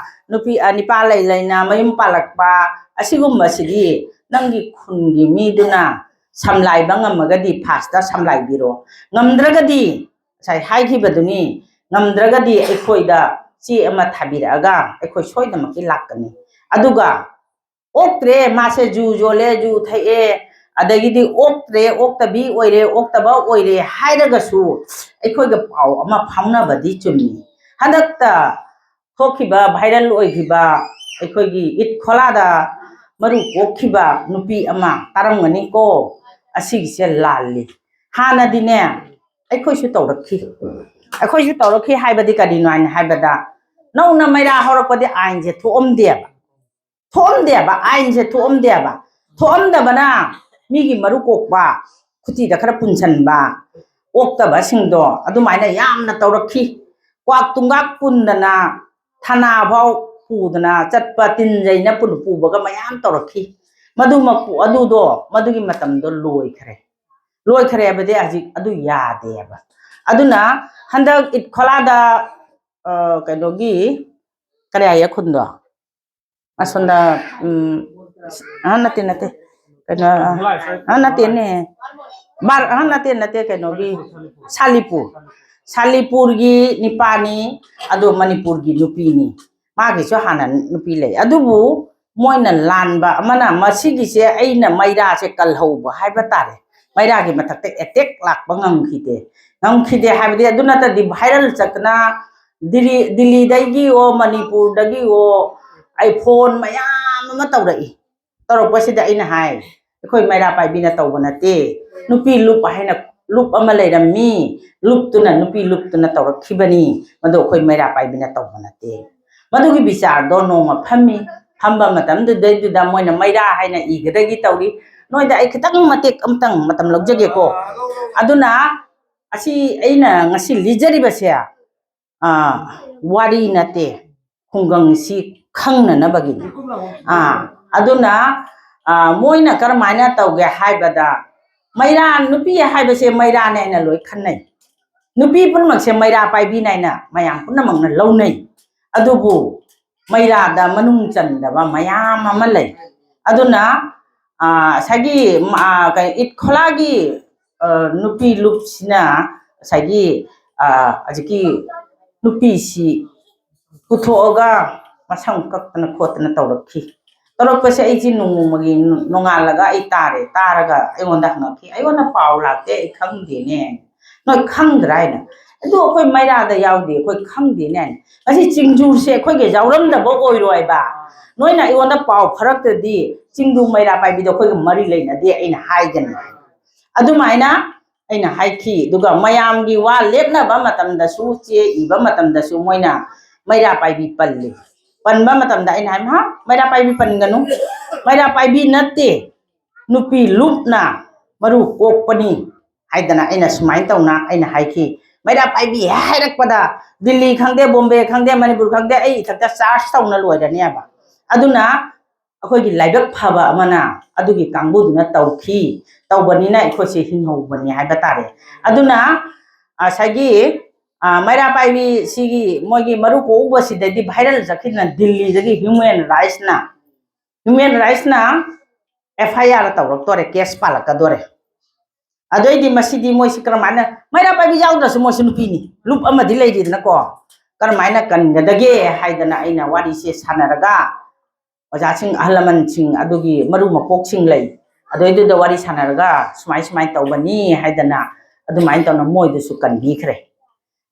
ꯅꯨꯄꯤ ꯅꯨꯄꯥ ꯂꯩ ꯂꯩꯅ ꯃꯌꯨꯝ ꯄꯥꯜꯂꯛꯄ, ꯑꯁꯤꯒꯨꯝꯕꯁꯤꯗꯤ ꯅꯪꯒꯤ ꯈꯨꯟꯒꯤ ꯃꯤꯗꯨꯅ ꯁꯝꯂꯥꯏꯕ ꯉꯝꯃꯒꯗꯤ ꯐꯥꯁꯇ ꯁꯝꯂꯥꯏꯕꯤꯔꯣ꯫ ꯉꯝꯗ꯭ꯔꯒꯗꯤ ꯉꯁꯥꯏ ꯍꯥꯏꯈꯤꯕꯗꯨꯅꯤ, ꯉꯝꯗ꯭ꯔꯒꯗꯤ ꯑꯩꯈꯣꯏꯗ ꯆꯦ ꯑꯃ ꯊꯥꯕꯤꯔꯛꯑꯒ ꯑꯩꯈꯣꯏ ꯁꯣꯏꯗꯅꯃꯛꯀꯤ ꯂꯥꯛꯀꯅꯤ꯫ ꯑꯗꯨꯒ ꯑꯣꯛꯇ꯭ꯔꯦ, ꯃꯥꯁꯦ ꯖꯨ ꯌꯣꯜꯂꯦ, ꯖꯨ ꯊꯛꯑꯦ, ꯑꯗꯒꯤꯗꯤ ꯑꯣꯛꯇ꯭ꯔꯦ, ꯑꯣꯛꯇꯕꯤ ꯑꯣꯏꯔꯦ, ꯑꯣꯛꯇꯕ ꯑꯣꯏꯔꯦ ꯍꯥꯏꯔꯒꯁꯨ ꯑꯩꯈꯣꯏꯒ ꯄꯥꯎ ꯑꯃ ꯐꯥꯎꯅꯕꯗꯤ ꯆꯨꯝꯃꯤ꯫ ꯍꯟꯗꯛꯇ ꯊꯣꯛꯈꯤꯕ, ꯚꯥꯏꯔꯦꯜ ꯑꯣꯏꯈꯤꯕ ꯑꯩꯈꯣꯏꯒꯤ ꯏꯠ ꯈꯣꯂꯥꯗ ꯃꯔꯨ ꯀꯣꯛꯈꯤꯕ ꯅꯨꯄꯤ ꯑꯃ ꯇꯥꯔꯝꯒꯅꯤꯀꯣ, ꯑꯁꯤꯒꯤꯁꯦ ꯂꯥꯜꯂꯤ꯫ ꯍꯥꯟꯅꯗꯤꯅꯦ ꯑꯩꯈꯣꯏꯁꯨ ꯇꯧꯔꯛꯈꯤ꯫ ꯑꯩꯈꯣꯏꯁꯨ ꯇꯧꯔꯛꯈꯤ ꯍꯥꯏꯕꯗꯤ ꯀꯔꯤꯅꯣ ꯍꯥꯏꯅ ꯍꯥꯏꯕꯗ, ꯅꯧꯅ ꯃꯩꯔꯥ ꯍꯧꯔꯛꯄꯗꯤ ꯑꯥꯏꯟꯁꯦ ꯊꯣꯛꯑꯝꯗꯦꯕ꯫ ꯊꯣꯛꯑꯝꯗꯦꯕ, ꯑꯥꯏꯟꯁꯦ ꯊꯣꯛꯑꯝꯗꯦꯕ꯫ ꯊꯣꯛꯑꯝꯗꯕꯅ ꯃꯤꯒꯤ ꯃꯔꯨ ꯀꯣꯛꯄ, ꯈꯨꯇꯤꯗ ꯈꯔ ꯄꯨꯟꯁꯟꯕ, ꯑꯣꯛꯇꯕꯁꯤꯡꯗꯣ ꯑꯗꯨꯃꯥꯏꯅ ꯌꯥꯝꯅ ꯇꯧꯔꯛꯈꯤ꯫ ꯀ꯭ꯋꯥꯛ ꯇꯨꯡꯒꯥꯛ ꯄꯨꯟꯗꯅ, ꯊꯅꯥꯐꯥꯎ ꯄꯨꯗꯅ ꯆꯠꯄ, ꯇꯤꯟꯖꯩꯅ ꯄꯨ- ꯄꯨꯕꯒ ꯃꯌꯥꯝ ꯇꯧꯔꯛꯈꯤ꯫ ꯃꯗꯨꯃꯛꯄꯨ, ꯑꯗꯨꯗꯣ, ꯃꯗꯨꯒꯤ ꯃꯇꯝꯗꯣ ꯂꯣꯏꯈ꯭ꯔꯦ꯫ ꯂꯣꯏꯈ꯭ꯔꯦ ꯍꯥꯏꯕꯗꯤ ꯍꯧꯖꯤꯛ ꯑꯗꯨ ꯌꯥꯗꯦꯕ꯫ ꯑꯗꯨꯅ ꯍꯟꯗꯛ ꯏꯠ ꯈꯣꯂꯥꯗ, ꯑ, ꯀꯩꯅꯣꯒꯤ, ꯀꯔꯤ ꯍꯥꯏꯌꯦ ꯈꯨꯟꯗꯣ? ꯑꯁꯣꯝꯗ, ꯎꯝ, ꯑ, ꯅꯠꯇꯦ, ꯅꯠꯇꯦ꯫ ꯀꯩꯅꯣ, ꯑ, ꯅꯠꯇꯦꯅꯦ꯫ ꯕꯥꯔ-, ꯑ, ꯅꯠꯇꯦ, ꯅꯠꯇꯦ, ꯀꯩꯅꯣꯒꯤ, ꯁꯥꯂꯤꯄꯨꯔ꯫ ꯁꯥꯂꯤꯄꯨꯔꯒꯤ ꯅꯤꯄꯥꯅꯤ, ꯑꯗꯣ ꯃꯅꯤꯄꯨꯔꯒꯤ ꯅꯨꯄꯤꯅꯤ꯫ ꯃꯥꯒꯤꯁꯨ ꯍꯥꯟꯅ ꯅꯨꯄꯤ ꯂꯩ꯫ ꯑꯗꯨꯕꯨ ꯃꯣꯏꯅ ꯂꯥꯟꯕ ꯑꯃꯅ, ꯃꯁꯤꯒꯤꯁꯦ ꯑꯩꯅ ꯃꯩꯔꯥꯁꯦ ꯀꯜꯍꯧꯕ ꯍꯥꯏꯕ ꯇꯥꯔꯦ꯫ ꯃꯩꯔꯥꯒꯤ ꯃꯊꯛꯇ ꯑꯦꯇꯦꯛ ꯂꯥꯛꯄ ꯉꯝꯈꯤꯗꯦ꯫ ꯉꯝꯈꯤꯗꯦ ꯍꯥꯏꯕꯗꯤ ꯑꯗꯨ ꯅꯠꯇ꯭ꯔꯗꯤ ꯚꯥꯏꯔꯦꯜ ꯆꯠꯇꯅ ꯗꯤꯜꯂꯤ, ꯗꯤꯜꯂꯤꯗꯒꯤꯑꯣ ꯃꯅꯤꯄꯨꯔꯗꯒꯤꯑꯣ ꯑꯩ ꯐꯣꯟ ꯃꯌꯥꯝ ꯑꯃ ꯇꯧꯔꯛꯏ꯫ ꯇꯧꯔꯛꯄꯁꯤꯗ ꯑꯩꯅ ꯍꯥꯏ, "ꯑꯩꯈꯣꯏ ꯃꯩꯔꯥ ꯄꯥꯏꯕꯤꯅ ꯇꯧꯕ ꯅꯠꯇꯦ, ꯅꯨꯄꯤ ꯂꯨꯞ ꯍꯥꯏꯅ ꯂꯨꯞ ꯑꯃ ꯂꯩꯔꯝꯃꯤ, ꯂꯨꯞꯇꯨꯅ, ꯅꯨꯄꯤ ꯂꯨꯞꯇꯨꯅ ꯇꯧꯔꯛꯈꯤꯕꯅꯤ, ꯃꯗꯨ ꯑꯩꯈꯣꯏ ꯃꯩꯔꯥ ꯄꯥꯏꯕꯤꯅ ꯇꯧꯕ ꯅꯠꯇꯦ꯫" ꯃꯗꯨꯒꯤ ꯕꯤꯆꯥꯔꯗꯣ ꯅꯣꯡꯃ ꯐꯝꯃꯤ꯫ ꯐꯝꯕ ꯃꯇꯝꯗꯨꯗꯩꯗꯨꯗ ꯃꯣꯏꯅ ꯃꯩꯔꯥ ꯍꯥꯏꯅ ꯏꯒꯗꯒꯤ ꯇꯧꯔꯤ꯫ ꯅꯣꯏꯗ ꯑꯩ ꯈꯤꯇꯪ ꯃꯇꯦꯛ ꯑꯃꯇꯪ ꯃꯇꯝ ꯂꯧꯖꯒꯦꯀꯣ꯫ ꯑꯗꯨꯅ ꯑꯁꯤ ꯑꯩꯅ ꯉꯁꯤ ꯂꯤꯖꯔꯤꯕꯁꯦ, ꯑꯥ, ꯋꯥꯔꯤ ꯅꯠꯇꯦ, ꯈꯨꯡꯒꯪꯁꯤ ꯈꯪꯅꯅꯕꯒꯤꯅꯤ꯫ ꯑꯥ, ꯑꯗꯨꯅ, ꯑꯥ, ꯃꯣꯏꯅ ꯀꯔꯝꯍꯥꯏꯅ ꯇꯧꯒꯦ ꯍꯥꯏꯕꯗ, ꯃꯩꯔꯥ, ꯅꯨꯄꯤ ꯍꯥꯏꯕꯁꯦ ꯃꯩꯔꯥꯅꯦ ꯍꯥꯏꯅ ꯂꯣꯏ ꯈꯟꯅꯩ꯫ ꯅꯨꯄꯤ ꯄꯨꯝꯅꯃꯛꯁꯦ ꯃꯩꯔꯥ ꯄꯥꯏꯕꯤꯅꯦ ꯍꯥꯏꯅ ꯃꯌꯥꯝ ꯄꯨꯝꯅꯃꯛꯅ ꯂꯧꯅꯩ꯫ ꯑꯗꯨꯕꯨ ꯃꯩꯔꯥꯗ ꯃꯅꯨꯡ ꯆꯟꯗꯕ ꯃꯌꯥꯝ ꯑꯃ ꯂꯩ꯫ ꯑꯗꯨꯅ, ꯑꯥ, ꯉꯁꯥꯏꯒꯤ, ꯑꯥ, ꯀꯩ, ꯏꯠ ꯈꯣꯂꯥꯒꯤ, ꯑꯥ, ꯅꯨꯄꯤ ꯂꯨꯞꯁꯤꯅ ꯉꯁꯥꯏꯒꯤ, ꯑꯥ, ꯍꯧꯖꯤꯛꯀꯤ ꯅꯨꯄꯤꯁꯤ ꯄꯨꯊꯣꯛꯑꯒ ꯃꯁꯝ ꯀꯛꯇꯅ ꯈꯣꯠꯇꯅ ꯇꯧꯔꯛꯈꯤ꯫ ꯇꯧꯔꯛꯄꯁꯦ ꯑꯩꯁꯦ ꯅꯣꯡꯃꯒꯤ ꯅꯣꯡꯉꯥꯜꯂꯒ ꯑꯩ ꯇꯥꯔꯦ꯫ ꯇꯥꯔꯒ ꯑꯩꯉꯣꯟꯗ ꯍꯪꯉꯛꯈꯤ, "ꯑꯩꯉꯣꯟꯗ ꯄꯥꯎ ꯂꯥꯛꯇꯦ, ꯑꯩ ꯈꯪꯗꯦꯅꯦ꯫ ꯅꯣꯏ ꯈꯪꯗ꯭ꯔꯥ?" ꯍꯥꯏꯅ꯫ "ꯑꯗꯨ ꯑꯩꯈꯣꯏ ꯃꯩꯔꯥꯗ ꯌꯥꯎꯗꯦ, ꯑꯩꯈꯣꯏ ꯈꯪꯗꯦꯅꯦ" ꯍꯥꯏꯅ꯫ ꯃꯁꯤ ꯆꯤꯡꯖꯨꯁꯦ ꯑꯩꯈꯣꯏꯒ ꯌꯥꯎꯔꯝꯗꯕ ꯑꯣꯏꯔꯣꯏꯕ꯫ ꯅꯣꯏꯅ ꯑꯩꯉꯣꯟꯗ ꯄꯥꯎ ꯐꯥꯔꯛꯇ꯭ꯔꯗꯤ ꯆꯤꯡꯗꯨ ꯃꯩꯔꯥ ꯄꯥꯏꯕꯤꯗꯣ ꯑꯩꯈꯣꯏꯒ ꯃꯔꯤ ꯂꯩꯅꯗꯦ ꯑꯩꯅ ꯍꯥꯏꯒꯅꯤ꯫ ꯑꯗꯨꯃꯥꯏꯅ ꯑꯩꯅ ꯍꯥꯏꯈꯤ꯫ ꯑꯗꯨꯒ ꯃꯌꯥꯝꯒꯤ ꯋꯥ ꯂꯦꯞꯅꯕ ꯃꯇꯝꯗꯁꯨ, ꯆꯦ ꯏꯕ ꯃꯇꯝꯗꯁꯨ ꯃꯣꯏꯅ ꯃꯩꯔꯥ ꯄꯥꯏꯕꯤ ꯄꯜꯂꯤ꯫ ꯄꯟꯕ ꯃꯇꯝꯗ ꯑꯩꯅ ꯍꯥꯏ, "ꯃꯍꯥ, ꯃꯩꯔꯥ ꯄꯥꯏꯕꯤ ꯄꯟꯒꯅꯨ, ꯃꯩꯔꯥ ꯄꯥꯏꯕꯤ ꯅꯠꯇꯦ, ꯅꯨꯄꯤ ꯂꯨꯞꯅ ꯃꯔꯨ ꯀꯣꯛꯄꯅꯤ" ꯍꯥꯏꯗꯅ ꯑꯩꯅ ꯁꯨꯃꯥꯏꯅ ꯇꯧꯅ ꯑꯩꯅ ꯍꯥꯏꯈꯤ꯫ ꯃꯩꯔꯥ ꯄꯥꯏꯕꯤ ꯍꯥꯏꯔꯛꯄꯗ ꯗꯤꯜꯂꯤ ꯈꯪꯗꯦ, ꯕꯣꯝꯕꯦ ꯈꯪꯗꯦ, ꯃꯅꯤꯄꯨꯔ ꯈꯪꯗꯦ, ꯑꯩ ꯏꯊꯛꯇ ꯆꯥꯔꯖ ꯇꯧꯅ ꯂꯣꯏꯔꯅꯦꯕ꯫ ꯑꯗꯨꯅ ꯑꯩꯈꯣꯏꯒꯤ ꯂꯥꯏꯕꯛ ꯐꯕ ꯑꯃꯅ ꯑꯗꯨꯒꯤ ꯀꯥꯡꯕꯨꯗꯨꯅ ꯇꯧꯈꯤ, ꯇꯧꯕꯅꯤꯅ ꯑꯩꯈꯣꯏꯁꯦ ꯍꯤꯡꯍꯧꯕꯅꯤ ꯍꯥꯏꯕ ꯇꯥꯔꯦ꯫ ꯑꯗꯨꯅ ꯉꯁꯥꯏꯒꯤ, ꯑ, ꯃꯩꯔꯥ ꯄꯥꯏꯕꯤ ꯁꯤꯒꯤ ꯃꯣꯏꯒꯤ ꯃꯔꯨ ꯀꯣꯛꯎꯕꯁꯤꯗꯗꯤ ꯚꯥꯏꯔꯦꯜ ꯆꯠꯈꯤꯗꯅ ꯗꯤꯜꯂꯤꯗꯒꯤ ꯍ꯭ꯌꯨꯃꯦꯟ ꯔꯥꯏꯠꯁꯅ, ꯍ꯭ꯌꯨꯃꯦꯟ ꯔꯥꯏꯠꯁꯅ ꯑꯦꯐ ꯑꯥꯏ ꯑꯥꯔ ꯇꯧꯔꯛꯇꯣꯔꯦ, ꯀꯦꯁ ꯄꯥꯜꯂꯛꯀꯗꯣꯔꯦ꯫ ꯑꯗꯩꯗꯤ ꯃꯁꯤꯗꯤ ꯃꯣꯏꯁꯤ ꯀꯔꯝꯍꯥꯏꯅ, ꯃꯩꯔꯥ ꯄꯥꯏꯕꯤ ꯌꯥꯎꯗ꯭ꯔꯁꯨ ꯃꯣꯏꯁꯨ ꯅꯨꯄꯤꯅꯤ, ꯂꯨꯞ ꯑꯃꯗꯤ ꯂꯩꯔꯤꯗꯅꯀꯣ, ꯀꯔꯝꯍꯥꯏꯅ ꯀꯟꯒꯗꯒꯦ ꯍꯥꯏꯗꯅ ꯑꯩꯅ ꯋꯥꯔꯤꯁꯦ ꯁꯥꯟꯅꯔꯒ ꯑꯣꯖꯥꯁꯤꯡ, ꯑꯍꯜ ꯂꯃꯟꯁꯤꯡ, ꯑꯗꯨꯒꯤ ꯃꯔꯨ ꯃꯀꯣꯛꯁꯤꯡ ꯂꯩ, ꯑꯗꯨꯏꯗꯨꯗ ꯋꯥꯔꯤ ꯁꯥꯟꯅꯔꯒ ꯁꯨꯃꯥꯏ ꯁꯨꯃꯥꯏꯅ ꯇꯧꯕꯅꯤ ꯍꯥꯏꯗꯅ ꯑꯗꯨꯃꯥꯏꯅ ꯇꯧꯅ ꯃꯣꯏꯗꯁꯨ ꯀꯟꯕꯤꯈ꯭ꯔꯦ꯫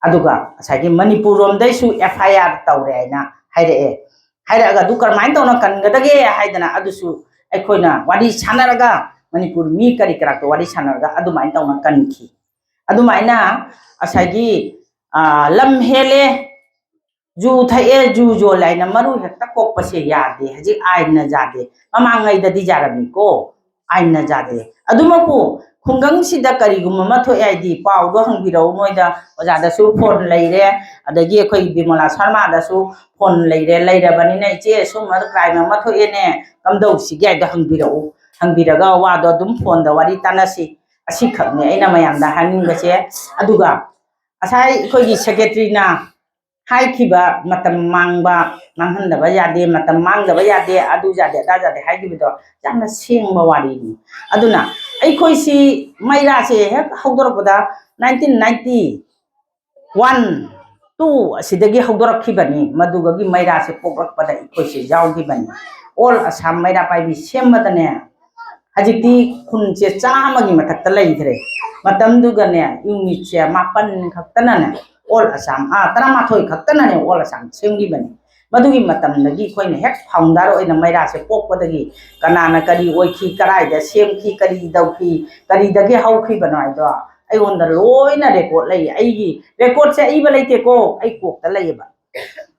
ꯑꯗꯨꯒ ꯉꯁꯥꯏꯒꯤ ꯃꯅꯤꯄꯨꯔ ꯔꯣꯝꯗꯩꯁꯨ F I R ꯇꯧꯔꯦ ꯍꯥꯏꯅ ꯍꯥꯏꯔꯛꯑꯦ꯫ ꯍꯥꯏꯔꯛꯑꯒ ꯑꯗꯨ ꯀꯔꯝꯍꯥꯏꯅ ꯇꯧꯅ ꯀꯟꯒꯗꯒꯦ ꯍꯥꯏꯗꯅ ꯑꯗꯨꯁꯨ ꯑꯩꯈꯣꯏꯅ ꯋꯥꯔꯤ ꯁꯥꯟꯅꯔꯒ, ꯃꯅꯤꯄꯨꯔ ꯃꯤ ꯀꯔꯤ ꯀꯔꯥꯛꯇ ꯋꯥꯔꯤ ꯁꯥꯟꯅꯔꯒ ꯑꯗꯨꯃꯥꯏꯅ ꯇꯧꯅ ꯀꯟꯈꯤ꯫ ꯑꯗꯨꯃꯥꯏꯅ ꯉꯁꯥꯏꯒꯤ, ꯑꯥ, ꯂꯝ ꯍꯦꯜꯂꯦ, ꯖꯨ ꯊꯛꯑꯦ, ꯖꯨ ꯌꯣꯜꯂꯦ ꯍꯥꯏꯅ ꯃꯔꯨ ꯍꯦꯛꯇ ꯀꯣꯛꯄꯁꯦ ꯌꯥꯗꯦ꯫ ꯍꯧꯖꯤꯛ ꯑꯥꯏꯟꯅ ꯌꯥꯗꯦ꯫ ꯃꯃꯥꯡꯉꯩꯗꯗꯤ ꯌꯥꯔꯝꯃꯤꯀꯣ, ꯑꯥꯏꯟꯅ ꯌꯥꯗꯦ꯫ ꯑꯗꯨꯃꯛꯄꯨ ꯈꯨꯡꯒꯪꯁꯤꯗ ꯀꯔꯤꯒꯨꯝꯕ ꯑꯃ ꯊꯣꯛꯑꯦ ꯍꯥꯏꯗꯤ ꯄꯥꯎꯗꯣ ꯍꯪꯕꯤꯔꯛꯎ꯫ ꯅꯣꯏꯗ ꯑꯣꯖꯥꯗꯁꯨ ꯐꯣꯟ ꯂꯩꯔꯦ, ꯑꯗꯒꯤ ꯑꯩꯈꯣꯏ ꯕꯤꯃꯣꯂꯥ ꯁꯔꯃꯥꯗꯁꯨ ꯐꯣꯟ ꯂꯩꯔꯦ꯫ ꯂꯩꯔꯕꯅꯤꯅ, "ꯏꯆꯦ, ꯁꯨꯝꯕ ꯀ꯭ꯔꯥꯏꯝ ꯑꯃ ꯊꯣꯛꯑꯦꯅꯦ, ꯀꯝꯗꯧꯁꯤꯒꯦ?" ꯍꯥꯏꯗꯣ ꯍꯪꯕꯤꯔꯛꯎ꯫ ꯍꯪꯕꯤꯔꯒ ꯋꯥꯗꯣ ꯑꯗꯨꯝ ꯐꯣꯟꯗ ꯋꯥꯔꯤ ꯇꯥꯟꯅꯁꯤ꯫ ꯑꯁꯤꯈꯛꯅꯤ ꯑꯩꯅ ꯃꯌꯥꯝꯗ ꯍꯥꯏꯅꯤꯡꯕꯁꯦ꯫ ꯑꯗꯨꯒ ꯉꯁꯥꯏ ꯑꯩꯈꯣꯏꯒꯤ ꯁꯦꯀ꯭ꯔꯦꯇꯔꯤꯅ ꯍꯥꯏꯈꯤꯕ, ꯃꯇꯝ ꯃꯥꯡꯕ, ꯃꯥꯡꯍꯟꯗꯕ ꯌꯥꯗꯦ, ꯃꯇꯝ ꯃꯥꯡꯗꯕ ꯌꯥꯗꯦ, ꯑꯗꯨ ꯌꯥꯗꯦ, ꯑꯗꯥ ꯌꯥꯗꯦ ꯍꯥꯏꯈꯤꯕꯗꯣ ꯌꯥꯝꯅ ꯁꯦꯡꯕ ꯋꯥꯔꯤꯅꯤ꯫ ꯑꯗꯨꯅ ꯑꯩꯈꯣꯏꯁꯤ ꯃꯩꯔꯥꯁꯦ ꯍꯦꯛ ꯍꯧꯗꯣꯔꯛꯄꯗ nineteen ninety one, two ꯑꯁꯤꯗꯒꯤ ꯍꯧꯗꯣꯔꯛꯈꯤꯕꯅꯤ꯫ ꯃꯗꯨꯒꯤ ꯃꯩꯔꯥꯁꯦ ꯄꯣꯛꯂꯛꯄꯗ ꯑꯩꯈꯣꯏꯁꯦ ꯌꯥꯎꯈꯤꯕꯅꯤ꯫ All Assam ꯃꯩꯔꯥ ꯄꯥꯏꯕꯤ ꯁꯦꯝꯕꯗꯅꯦ, ꯍꯧꯖꯤꯛꯇꯤ ꯈꯨꯟꯁꯦ ꯆꯥꯝꯃꯒꯤ ꯃꯊꯛꯇ ꯂꯩꯈ꯭ꯔꯦ꯫ ꯃꯇꯝꯗꯨꯒꯅꯦ, ꯌꯨꯅꯤꯠꯁꯦ ꯃꯥꯄꯟ ꯈꯛꯇꯅꯅꯦ, All Assam, ꯑꯥ, ꯇꯔꯥꯃꯥꯊꯣꯏ ꯈꯛꯇꯅꯅꯦ All Assam ꯁꯦꯝꯈꯤꯕꯅꯤ꯫ ꯃꯗꯨꯒꯤ ꯃꯇꯝꯗꯒꯤ ꯑꯩꯈꯣꯏꯅ ꯍꯦꯛ ꯐꯥꯎꯟꯗꯔ ꯑꯣꯏꯅ ꯃꯩꯔꯥꯁꯦ ꯄꯣꯛꯄꯗꯒꯤ ꯀꯅꯥꯅ ꯀꯔꯤ ꯑꯣꯏꯈꯤ, ꯀꯗꯥꯏꯗ ꯁꯦꯝꯈꯤ, ꯀꯔꯤ ꯇꯧꯈꯤ, ꯀꯔꯤꯗꯒꯤ ꯍꯧꯈꯤꯕꯅꯣ ꯍꯥꯏꯗꯣ ꯑꯩꯉꯣꯟꯗ ꯂꯣꯏꯅ ꯔꯦꯀꯣꯔꯠ ꯂꯩ꯫ ꯑꯩꯒꯤ ꯔꯦꯀꯣꯔꯠꯁꯦ ꯑꯏꯕ ꯂꯩꯇꯦꯀꯣ, ꯑꯩ ꯀꯣꯛꯇ ꯂꯩꯌꯦꯕ꯫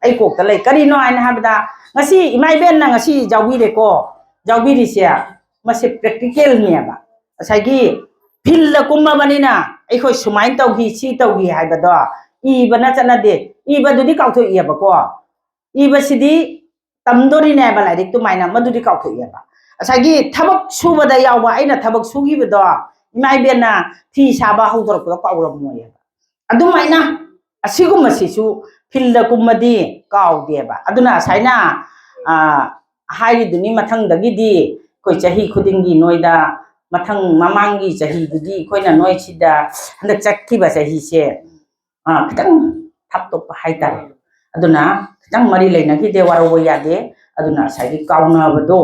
ꯑꯩ ꯀꯣꯛꯇ ꯂꯩ꯫ ꯀꯔꯤꯅꯣ ꯍꯥꯏꯅ ꯍꯥꯏꯕꯗ, ꯉꯁꯤ ꯏꯃꯥ ꯏꯕꯦꯟꯅ ꯉꯁꯤ ꯌꯥꯎꯕꯤꯔꯦꯀꯣ, ꯌꯥꯎꯕꯤꯔꯤꯁꯦ, ꯃꯁꯤ ꯄ꯭ꯔꯦꯛꯇꯤꯀꯦꯜꯅꯦꯕ꯫ ꯉꯁꯥꯏꯒꯤ ꯐꯤꯜꯗ ꯀꯨꯝꯃꯕꯅꯤꯅ ꯑꯩꯈꯣꯏ ꯁꯨꯃꯥꯏꯅ ꯇꯧꯈꯤ, ꯁꯤ ꯇꯧꯈꯤ ꯍꯥꯏꯕꯗꯣ ꯏꯕꯅ ꯆꯠꯅꯗꯦ꯫ ꯏꯕꯗꯨꯗꯤ ꯀꯥꯎꯊꯣꯛꯏꯑꯕꯀꯣ꯫ ꯏꯕꯁꯤꯗꯤ ꯇꯝꯗꯣꯔꯤꯅꯦꯕ ꯂꯥꯏꯔꯤꯛ ꯑꯗꯨꯃꯥꯏꯅ, ꯃꯗꯨꯗꯤ ꯀꯥꯎꯊꯣꯛꯑꯦꯕ꯫ ꯉꯁꯥꯏꯒꯤ ꯊꯕꯛ ꯁꯨꯕꯗ ꯌꯥꯎꯕ, ꯑꯩꯅ ꯊꯕꯛ ꯁꯨꯈꯤꯕꯗꯣ ꯏꯃꯥ ꯏꯕꯦꯟꯅ ꯐꯤ ꯁꯥꯕ ꯍꯧꯗꯣꯔꯛꯄꯗ ꯀꯥꯎꯔꯝꯃꯣꯏꯑꯕ꯫ ꯑꯗꯨꯃꯥꯏꯅ ꯑꯁꯤꯒꯨꯝꯕꯁꯤꯁꯨ ꯐꯤꯜꯗ ꯀꯨꯝꯃꯗꯤ ꯀꯥꯎꯗꯦꯕ꯫ ꯑꯗꯨꯅ ꯉꯁꯥꯏꯅ, ꯑꯥ, ꯍꯥꯏꯔꯤꯗꯨꯅꯤ, ꯃꯊꯪꯗꯒꯤꯗꯤ ꯑꯩꯈꯣꯏ ꯆꯍꯤ ꯈꯨꯗꯤꯡꯒꯤ ꯅꯣꯏꯗ, ꯃꯊꯪ ꯃꯃꯥꯡꯒꯤ ꯆꯍꯤꯗꯨꯗꯤ ꯑꯩꯈꯣꯏꯅ ꯅꯣꯏ ꯁꯤꯗ ꯍꯟꯗꯛ ꯆꯠꯈꯤꯕ ꯆꯍꯤꯁꯦ, ꯑꯥ, ꯈꯤꯇꯪ ꯊꯥꯞꯇꯣꯛꯄ ꯍꯥꯏꯇꯥꯔꯦ꯫ ꯑꯗꯨꯅ ꯈꯤꯇꯪ ꯃꯔꯤ ꯂꯩꯅꯈꯤꯗꯦ, ꯋꯥꯔꯧꯕ ꯌꯥꯗꯦ꯫ ꯑꯗꯨꯅ ꯉꯁꯥꯏꯒꯤ ꯀꯥꯎꯅꯕꯗꯣ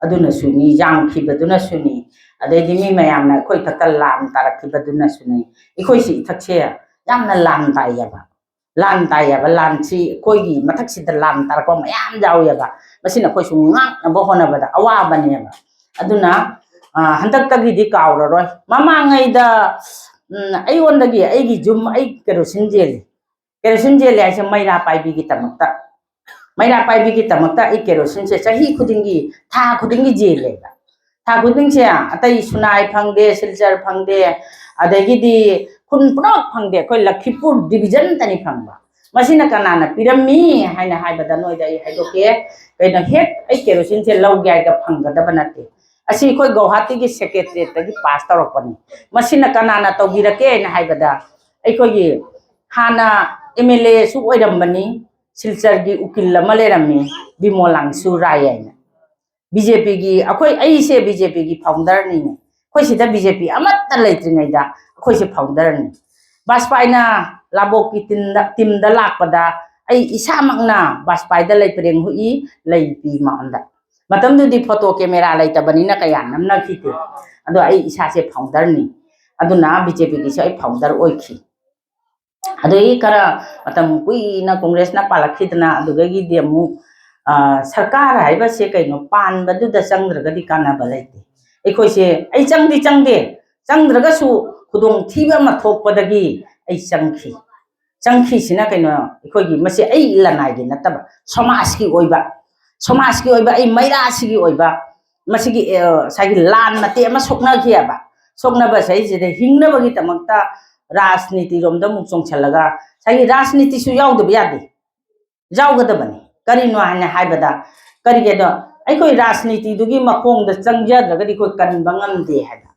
ꯑꯗꯨꯅꯁꯨꯅꯤ, ꯌꯥꯝꯈꯤꯕꯗꯨꯅꯁꯨꯅꯤ, ꯑꯗꯩꯗꯤ ꯃꯤ ꯃꯌꯥꯝꯅ ꯑꯩꯈꯣꯏ ꯏꯊꯛꯇ ꯂꯥꯟ ꯇꯥꯔꯛꯈꯤꯕꯗꯨꯅꯁꯨꯅꯤ꯫ ꯑꯩꯈꯣꯏꯁꯤ ꯏꯊꯛꯁꯦ ꯌꯥꯝꯅ ꯂꯥꯟ ꯇꯥꯏꯌꯦꯕ꯫ ꯂꯥꯟ ꯇꯥꯏꯌꯦꯕ꯫ ꯂꯥꯟꯁꯤ ꯑꯩꯈꯣꯏꯒꯤ ꯃꯊꯛꯁꯤꯗ ꯂꯥꯟ ꯇꯥꯔꯛꯄ ꯃꯌꯥꯝ ꯌꯥꯎꯋꯦꯕ꯫ ꯃꯁꯤꯅ ꯑꯩꯈꯣꯏꯁꯨ ꯉꯥꯛꯅꯕ ꯍꯣꯠꯅꯕꯗ ꯑꯋꯥꯕꯅꯦꯕ꯫ ꯑꯗꯨꯅ, ꯑ, ꯍꯟꯗꯛꯇꯒꯤꯗꯤ ꯀꯥꯎꯔꯔꯣꯏ꯫ ꯃꯃꯥꯡꯉꯩꯗ, ꯎꯝ, ꯑꯩꯉꯣꯟꯗꯒꯤ ꯑꯩꯒꯤ ꯌꯨꯝ, ꯑꯩ ꯀꯦꯔꯣꯁꯤꯟ ꯆꯦꯜꯂꯤ꯫ ꯀꯦꯔꯣꯁꯤꯟ ꯆꯦꯜꯂꯤ ꯍꯥꯏꯁꯦ ꯃꯩꯔꯥ ꯄꯥꯏꯕꯤꯒꯤꯗꯃꯛꯇ꯫ ꯃꯩꯔꯥ ꯄꯥꯏꯕꯤꯒꯤꯗꯃꯛꯇ ꯑꯩ ꯀꯦꯔꯣꯁꯤꯟꯁꯦ ꯆꯍꯤ ꯈꯨꯗꯤꯡꯒꯤ, ꯊꯥ ꯈꯨꯗꯤꯡꯒꯤ ꯆꯦꯜꯂꯦꯕ꯫ ꯊꯥ ꯈꯨꯗꯤꯡꯁꯦ ꯑꯇꯩ ꯁꯨꯅꯥꯏ ꯐꯪꯗꯦ, ꯁꯤꯜꯆꯔ ꯐꯪꯗꯦ, ꯑꯗꯒꯤꯗꯤ ꯈꯨꯟ ꯄꯨꯝꯅꯃꯛ ꯐꯪꯗꯦ꯫ ꯑꯩꯈꯣꯏ ꯂꯈꯤꯄꯨꯔ ꯗꯤꯕꯤꯖꯟꯇꯅꯤ ꯐꯪꯕ꯫ ꯃꯁꯤꯅ ꯀꯅꯥꯅ ꯄꯤꯔꯝꯃꯤ ꯍꯥꯏꯅ ꯍꯥꯏꯕꯗ ꯅꯣꯏꯗ ꯑꯩ ꯍꯥꯏꯗꯣꯛꯀꯦ꯫ ꯀꯩꯅꯣ, ꯍꯦꯛ ꯑꯩ ꯀꯦꯔꯣꯁꯤꯟꯁꯦ ꯂꯧꯒꯦ ꯍꯥꯏꯗ ꯐꯪꯒꯗꯕ ꯅꯠꯇꯦ꯫ ꯑꯁꯤ ꯑꯩꯈꯣꯏ ꯒꯧꯍꯥꯇꯤꯒꯤ ꯁꯦꯀ꯭ꯔꯦꯇꯔꯤꯌꯦꯠꯇꯒꯤ ꯄꯥꯁ ꯇꯧꯔꯛꯄꯅꯤ꯫ ꯃꯁꯤꯅ ꯀꯅꯥꯅ ꯇꯧꯕꯤꯔꯛꯀꯦ ꯍꯥꯏꯅ ꯍꯥꯏꯕꯗ, ꯑꯩꯈꯣꯏꯒꯤ ꯍꯥꯟꯅ ꯑꯦꯝ ꯑꯦꯜ ꯑꯦꯁꯨ ꯑꯣꯏꯔꯝꯕꯅꯤ, ꯁꯤꯜꯆꯔꯒꯤ ꯎꯀꯤꯜ ꯑꯃ ꯂꯩꯔꯝꯃꯤ, ꯕꯤꯃꯣꯂꯥꯡꯁꯨ ꯔꯥꯏ ꯍꯥꯏꯅ꯫ ꯕꯤ ꯖꯦ ꯄꯤꯒꯤ, ꯑꯩꯈꯣꯏ, ꯑꯩꯁꯦ ꯕꯤ ꯖꯦ ꯄꯤꯒꯤ ꯐꯥꯎꯟꯗꯔꯅꯤꯅꯦ꯫ ꯑꯩꯈꯣꯏ ꯁꯤꯗ ꯕꯤ ꯖꯦ ꯄꯤ ꯑꯃꯠꯇ ꯂꯩꯇ꯭ꯔꯤꯉꯩꯗ ꯑꯩꯈꯣꯏꯁꯦ ꯐꯥꯎꯟꯗꯔꯅꯤ꯫ ꯕꯥꯖꯄꯥꯏꯅ ꯂꯥꯕꯣꯛꯀꯤ ꯇꯤꯝꯗ, ꯇꯤꯝꯗ ꯂꯥꯛꯄꯗ ꯑꯩ ꯏꯁꯥꯃꯛꯅ ꯕꯥꯖꯄꯥꯏꯗ ꯂꯩ ꯄꯔꯦꯡ ꯍꯨꯛꯏ, ꯂꯩ ꯄꯤ ꯃꯉꯣꯟꯗ꯫ ꯃꯇꯝꯗꯨꯗꯤ ꯐꯣꯇꯣ ꯀꯦꯃꯦꯔꯥ ꯂꯩꯇꯕꯅꯤꯅ ꯀꯌꯥ ꯅꯝꯅꯈꯤꯗꯦ꯫ ꯑꯗꯣ ꯑꯩ ꯏꯁꯥꯁꯦ ꯐꯥꯎꯟꯗꯔꯅꯤ꯫ ꯑꯗꯨꯅ ꯕꯤ ꯖꯦ ꯄꯤꯒꯤꯁꯨ ꯑꯩ ꯐꯥꯎꯟꯗꯔ ꯑꯣꯏꯈꯤ꯫ ꯑꯗꯒꯤ ꯈꯔ ꯃꯇꯝ ꯀꯨꯏꯅ ꯀꯣꯡꯒ꯭ꯔꯦꯁꯅ ꯄꯥꯜꯂꯛꯈꯤꯗꯅ, ꯑꯗꯨꯗꯒꯤꯗꯤ ꯑꯃꯨꯛ, ꯑ, ꯁꯔꯀꯥꯔ ꯍꯥꯏꯕꯁꯦ ꯀꯩꯅꯣ, ꯄꯥꯟꯕꯗꯨꯗ ꯆꯪꯗ꯭ꯔꯒꯗꯤ ꯀꯥꯟꯅꯕ ꯂꯩꯇꯦ꯫ ꯑꯩꯈꯣꯏꯁꯦ, ꯑꯩ ꯆꯪꯗꯤ ꯆꯪꯗꯦ, ꯆꯪꯗ꯭ꯔꯒꯁꯨ ꯈꯨꯗꯣꯡꯊꯤꯕ ꯑꯃ ꯊꯣꯛꯄꯗꯒꯤ ꯑꯩ ꯆꯪꯈꯤ꯫ ꯆꯪꯈꯤꯁꯤꯅ ꯀꯩꯅꯣ, ꯑꯩꯈꯣꯏꯒꯤ, ꯃꯁꯤ ꯑꯩ ꯂꯅꯥꯏꯒꯤ ꯅꯠꯇꯕ, ꯁꯃꯥꯖꯀꯤ ꯑꯣꯏꯕ, ꯁꯃꯥꯖꯀꯤ ꯑꯣꯏꯕ, ꯑꯩ ꯃꯩꯔꯥꯁꯤꯒꯤ ꯑꯣꯏꯕ, ꯃꯁꯤꯒꯤ, ꯑ, ꯉꯁꯥꯏꯒꯤ ꯂꯥꯟ ꯃꯇꯦꯛ ꯑꯃ ꯁꯣꯛꯅꯈꯤꯑꯕ꯫ ꯁꯣꯛꯅꯕꯁꯤꯗꯩꯁꯤꯗ ꯍꯤꯡꯅꯕꯒꯤꯗꯃꯛꯇ ꯔꯥꯖꯅꯤꯇꯤꯔꯣꯝꯗ ꯑꯃꯨꯛ ꯆꯣꯡꯁꯤꯜꯂꯒ, ꯉꯁꯥꯏꯒꯤ ꯔꯥꯖꯅꯤꯇꯤꯁꯨ ꯌꯥꯎꯗꯕ ꯌꯥꯗꯦ, ꯌꯥꯎꯒꯗꯕꯅꯤ꯫ ꯀꯔꯤꯅꯣ ꯍꯥꯏꯅ ꯍꯥꯏꯕꯗ, ꯀꯔꯤꯒꯤꯅꯣ, ꯑꯩꯈꯣꯏ ꯔꯥꯖꯅꯤꯇꯤꯗꯨꯒꯤ ꯃꯈꯣꯡꯗ ꯆꯪꯖꯗ꯭ꯔꯒꯗꯤ ꯑꯩꯈꯣꯏ ꯀꯟꯕ ꯉꯝꯗꯦ ꯍꯥꯏꯕ꯫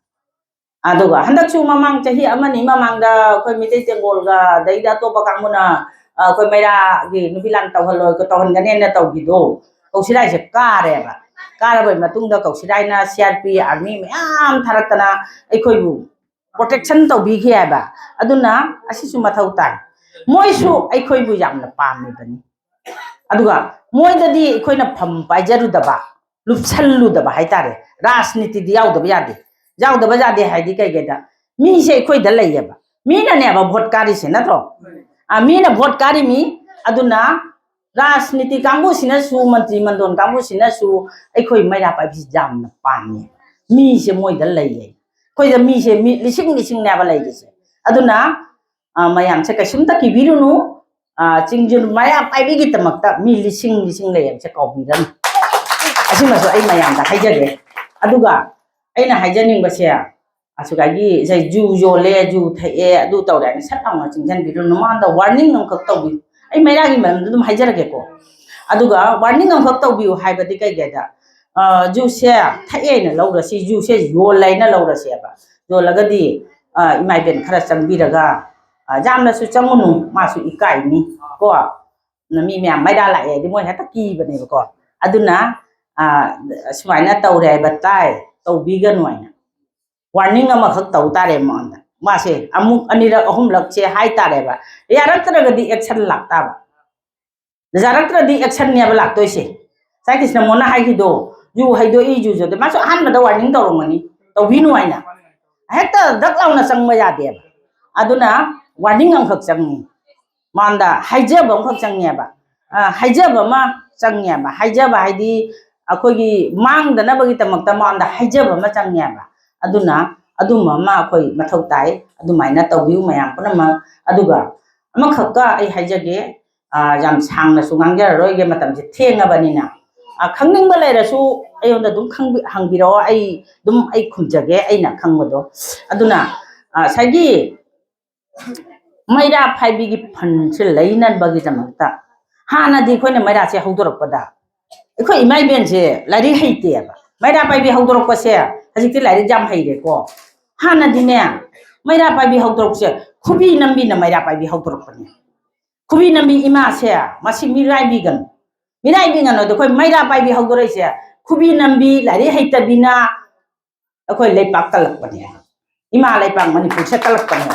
ꯑꯗꯨꯒ ꯍꯟꯗꯛꯁꯨ ꯃꯃꯥꯡ ꯆꯍꯤ ꯑꯃꯅꯤ ꯃꯃꯥꯡꯗ ꯑꯩꯈꯣꯏ ꯃꯤꯇꯩ ꯇꯦꯡꯒꯣꯜꯒ ꯑꯗꯩꯗ ꯑꯇꯣꯞꯄ ꯀꯥꯡꯕꯨꯅ, ꯑ, ꯑꯩꯈꯣꯏ ꯃꯩꯔꯥꯒꯤ ꯅꯨꯄꯤ ꯂꯥꯟ ꯇꯧꯍꯜꯂꯣꯏ, ꯇꯧꯍꯟꯒꯅꯦꯅ ꯇꯧꯈꯤꯗꯣ, ꯀꯧꯁꯤꯔꯥꯏꯁꯦ ꯀꯥꯔꯦꯕ꯫ ꯀꯥꯔꯕꯩ ꯃꯇꯨꯡꯗ ꯀꯧꯁꯤꯔꯥꯏꯅ ꯁꯤ ꯑꯥꯔ ꯄꯤ ꯑꯥꯔꯃꯤ ꯃꯌꯥꯝ ꯊꯥꯔꯛꯇꯅ ꯑꯩꯈꯣꯏꯕꯨ ꯄ꯭ꯔꯣꯇꯦꯛꯁꯟ ꯇꯧꯕꯤꯈꯤ ꯍꯥꯏꯕ꯫ ꯑꯗꯨꯅ ꯑꯁꯤꯁꯨ ꯃꯊꯧ ꯇꯥꯏ꯫ ꯃꯣꯏꯁꯨ ꯑꯩꯈꯣꯏꯕꯨ ꯌꯥꯝꯅ ꯄꯥꯝꯃꯤꯕꯅꯤ꯫ ꯑꯗꯨꯒ ꯃꯣꯏꯗꯗꯤ ꯑꯩꯈꯣꯏꯅ ꯐꯝ ꯄꯥꯏꯖꯔꯨꯗꯕ, ꯂꯨꯞꯁꯜꯂꯨꯗꯕ ꯍꯥꯏꯇꯥꯔꯦ꯫ ꯔꯥꯖꯅꯤꯇꯤꯗꯤ ꯌꯥꯎꯗꯕ ꯌꯥꯗꯦ꯫ ꯌꯥꯎꯗꯕ ꯌꯥꯗꯦ ꯍꯥꯏꯗꯤ ꯀꯩꯒꯤꯗ, ꯃꯤꯁꯦ ꯑꯩꯈꯣꯏꯗ ꯂꯩꯌꯦꯕ, ꯃꯤꯅꯅꯦꯕ ꯚꯣꯠ ꯀꯥꯔꯤꯁꯦ, ꯅꯠꯇ꯭ꯔꯣ? ꯑ, ꯃꯤꯅ ꯚꯣꯠ ꯀꯥꯔꯤꯃꯤ꯫ ꯑꯗꯨꯅ ꯔꯥꯖꯅꯤꯇꯤ ꯀꯥꯡꯕꯨꯁꯤꯅꯁꯨ, ꯃꯟꯇ꯭ꯔꯤ ꯃꯟꯗꯣꯟ ꯀꯥꯡꯕꯨꯁꯤꯅꯁꯨ ꯑꯩꯈꯣꯏ ꯃꯩꯔꯥ ꯄꯥꯏꯕꯤꯁꯤ ꯌꯥꯝꯅ ꯄꯥꯝꯃꯤ꯫ ꯃꯤꯁꯦ ꯃꯣꯏꯗ ꯂꯩꯌꯦ꯫ ꯑꯩꯈꯣꯏꯗ ꯃꯤꯁꯦ ꯃꯤ ꯂꯤꯁꯤꯡ ꯂꯤꯁꯤꯡꯅꯦꯕ ꯂꯩꯔꯤꯁꯦ꯫ ꯑꯗꯨꯅ, ꯑ, ꯃꯌꯥꯝꯁꯦ ꯀꯩꯁꯨꯝꯇ ꯀꯤꯕꯤꯔꯨꯅꯨ꯫ ꯑ, ꯆꯤꯡꯖꯨ ꯃꯩꯔꯥ ꯄꯥꯏꯕꯤꯒꯤꯗꯃꯛꯇ ꯃꯤ ꯂꯤꯁꯤꯡ ꯂꯤꯁꯤꯡ ꯂꯩꯔꯤꯁꯦ ꯀꯥꯎꯕꯤꯔꯅꯨ꯫ ꯑꯁꯤꯃꯁꯨ ꯑꯩ ꯃꯌꯥꯝꯗ ꯍꯥꯏꯖꯒꯦ꯫ ꯑꯗꯨꯒ ꯑꯩꯅ ꯍꯥꯏꯖꯅꯤꯡꯕꯁꯦ, ꯑꯁꯨꯀꯥꯏꯒꯤ ꯁꯦ ꯖꯨ ꯌꯣꯜꯂꯦ, ꯖꯨ ꯊꯛꯑꯦ, ꯑꯗꯨ ꯇꯧꯔꯦ ꯍꯥꯏꯅ ꯁꯠ ꯂꯥꯎꯅ ꯆꯤꯡꯁꯤꯟꯕꯤꯔꯨꯅꯨ꯫ ꯃꯉꯣꯟꯗ ꯋꯥꯔꯅꯤꯡ ꯑꯃꯈꯛ ꯇꯧꯕꯤꯌꯨ꯫ ꯑꯩ ꯃꯩꯔꯥꯒꯤ ꯃꯔꯝꯗ ꯑꯗꯨꯝ ꯍꯥꯏꯖꯔꯒꯦꯀꯣ꯫ ꯑꯗꯨꯒ ꯋꯥꯔꯅꯤꯡ ꯑꯃꯈꯛ ꯇꯧꯕꯤꯌꯨ ꯍꯥꯏꯕꯗꯤ ꯀꯩꯒꯤꯗ, ꯑ, ꯖꯨꯁꯦ ꯊꯛꯑꯦꯅ ꯂꯧꯔꯁꯤ, ꯖꯨꯁꯦ ꯌꯣꯜꯂꯦꯅ ꯂꯧꯔꯁꯦꯕ꯫ ꯌꯣꯜꯂꯒꯗꯤ, ꯑ, ꯏꯃꯥ ꯏꯕꯦꯟ ꯈꯔ ꯆꯪꯕꯤꯔꯒ, ꯑ, ꯌꯥꯝꯅꯁꯨ ꯆꯪꯉꯨꯅꯨ, ꯃꯥꯁꯨ ꯏꯀꯥꯏꯅꯤ ꯀꯣ꯫ ꯃꯤ ꯃꯌꯥꯝ ꯃꯩꯔꯥ ꯂꯥꯛꯑꯦ ꯍꯥꯏꯗꯤ ꯃꯣꯏ ꯍꯦꯛꯇ ꯀꯤꯕꯅꯦꯕꯀꯣ꯫ ꯑꯗꯨꯅ, ꯑ, ꯁꯨꯃꯥꯏꯅ ꯇꯧꯔꯦ ꯍꯥꯏꯕ ꯇꯥꯏ, ꯇꯧꯕꯤꯒꯅꯨ ꯍꯥꯏꯅ ꯋꯥꯔꯅꯤꯡ ꯑꯃꯈꯛ ꯇꯧ ꯇꯥꯔꯦ ꯃꯉꯣꯟꯗ꯫ ꯃꯥꯁꯦ ꯑꯃꯨꯛ ꯑꯅꯤꯔꯛ ꯑꯍꯨꯝꯂꯛꯁꯦ ꯍꯥꯏꯇꯥꯔꯦꯕ, ꯌꯥꯔꯛꯇ꯭ꯔꯒꯗꯤ ꯑꯦꯛꯁꯟ ꯂꯥꯛꯇꯥꯕ꯫ ꯌꯥꯔꯛꯇ꯭ꯔꯗꯤ ꯑꯦꯛꯁꯟꯅꯦꯕ ꯂꯥꯛꯇꯣꯏꯁꯦ꯫ ꯉꯁꯥꯏ ꯀ꯭ꯔꯤꯁꯅꯃꯣꯍꯟꯅ ꯍꯥꯏꯈꯤꯗꯣ, ꯌꯨ ꯍꯩꯗꯣꯛꯏ, ꯌꯨ ꯌꯣꯠꯇꯦ, ꯃꯥꯁꯨ ꯑꯍꯥꯟꯕꯗ ꯋꯥꯔꯅꯤꯡ ꯇꯧꯔꯝꯒꯅꯤ, ꯇꯧꯕꯤꯅꯨ ꯍꯥꯏꯅ꯫ ꯍꯦꯛꯇ ꯗꯛ ꯂꯥꯎꯅ ꯆꯪꯕ ꯌꯥꯗꯦꯕ꯫ ꯑꯗꯨꯅ ꯋꯥꯔꯅꯤꯡ ꯑꯃꯈꯛ ꯆꯪꯉꯤ꯫ ꯃꯉꯣꯟꯗ ꯍꯥꯏꯖꯕ ꯑꯃꯈꯛ ꯆꯪꯉꯦꯕ꯫ ꯑ, ꯍꯥꯏꯖꯕ ꯑꯃ ꯆꯪꯉꯦꯕ꯫ ꯍꯥꯏꯖꯕ ꯍꯥꯏꯗꯤ ꯑꯩꯈꯣꯏꯒꯤ ꯃꯥꯡꯗꯅꯕꯒꯤꯗꯃꯛꯇ ꯃꯉꯣꯟꯗ ꯍꯥꯏꯖꯕ ꯑꯃ ꯆꯪꯉꯦꯕ꯫ ꯑꯗꯨꯅ ꯑꯗꯨꯝꯕ ꯑꯃ ꯑꯩꯈꯣꯏ ꯃꯊꯧ ꯇꯥꯏ꯫ ꯑꯗꯨꯃꯥꯏꯅ ꯇꯧꯕꯤꯌꯨ ꯃꯌꯥꯝ ꯄꯨꯝꯅꯃꯛ꯫ ꯑꯗꯨꯒ ꯑꯃꯈꯛꯀ ꯑꯩ ꯍꯥꯏꯖꯒꯦ, ꯑ, ꯌꯥꯝ ꯁꯥꯡꯅꯁꯨ ꯉꯥꯡꯖꯔꯔꯣꯏꯒꯦ, ꯃꯇꯝꯁꯦ ꯊꯦꯡꯉꯕꯅꯤꯅ꯫ ꯑ, ꯈꯪꯅꯤꯡꯕ ꯂꯩꯔꯁꯨ ꯑꯩꯉꯣꯟꯗ ꯑꯗꯨꯝ ꯈꯪꯕꯤ-, ꯍꯪꯕꯤꯔꯛꯑꯣ, ꯑꯩ ꯑꯗꯨꯝ ꯑꯩ ꯈꯨꯝꯖꯒꯦ ꯑꯩꯅ ꯈꯪꯕꯗꯣ꯫ ꯑꯗꯨꯅ, ꯑ, ꯉꯁꯥꯏꯒꯤ ꯃꯩꯔꯥ ꯄꯥꯏꯕꯤꯒꯤ ꯐꯟꯁꯦ ꯂꯩꯅꯕꯒꯤꯗꯃꯛꯇ ꯍꯥꯟꯅꯗꯤ ꯑꯩꯈꯣꯏꯅ ꯃꯩꯔꯥꯁꯦ ꯍꯧꯗꯣꯔꯛꯄꯗ ꯑꯩꯈꯣꯏ ꯏꯃꯥ ꯏꯕꯦꯟꯁꯦ ꯂꯥꯏꯔꯤꯛ ꯍꯩꯇꯦꯕ꯫ ꯃꯩꯔꯥ ꯄꯥꯏꯕꯤ ꯍꯧꯗꯣꯔꯛꯄꯁꯦ ꯍꯧꯖꯤꯛꯇꯤ ꯂꯥꯏꯔꯤꯛ ꯌꯥꯝ ꯍꯩꯔꯦꯀꯣ꯫ ꯍꯥꯟꯅꯗꯤꯅꯦ, ꯃꯩꯔꯥ ꯄꯥꯏꯕꯤ ꯍꯧꯗꯣꯔꯛꯄꯁꯦ ꯈꯨꯕꯤ ꯅꯝꯕꯤꯅ ꯃꯩꯔꯥ ꯄꯥꯏꯕꯤ ꯍꯧꯗꯣꯔꯛꯄꯅꯦ꯫ ꯈꯨꯕꯤ ꯅꯝꯕꯤ ꯏꯃꯥꯁꯦ ꯃꯁꯤ ꯃꯤꯔꯥꯏꯕꯤꯒꯅꯨ꯫ ꯃꯤꯔꯥꯏꯕꯤꯒꯅꯨ ꯑꯗꯣ ꯑꯩꯈꯣꯏ ꯃꯩꯔꯥ ꯄꯥꯏꯕꯤ ꯍꯧꯗꯣꯔꯛꯏꯁꯦ ꯈꯨꯕꯤ ꯅꯝꯕꯤ, ꯂꯥꯏꯔꯤꯛ ꯍꯩꯇꯕꯤꯅ ꯑꯩꯈꯣꯏ ꯂꯩꯄꯥꯛ ꯀꯜꯂꯛꯄꯅꯦ꯫ ꯏꯃꯥ ꯂꯩꯄꯥꯛ ꯃꯅꯤꯄꯨꯔꯁꯦ ꯀꯜꯂꯛꯄꯅꯦ꯫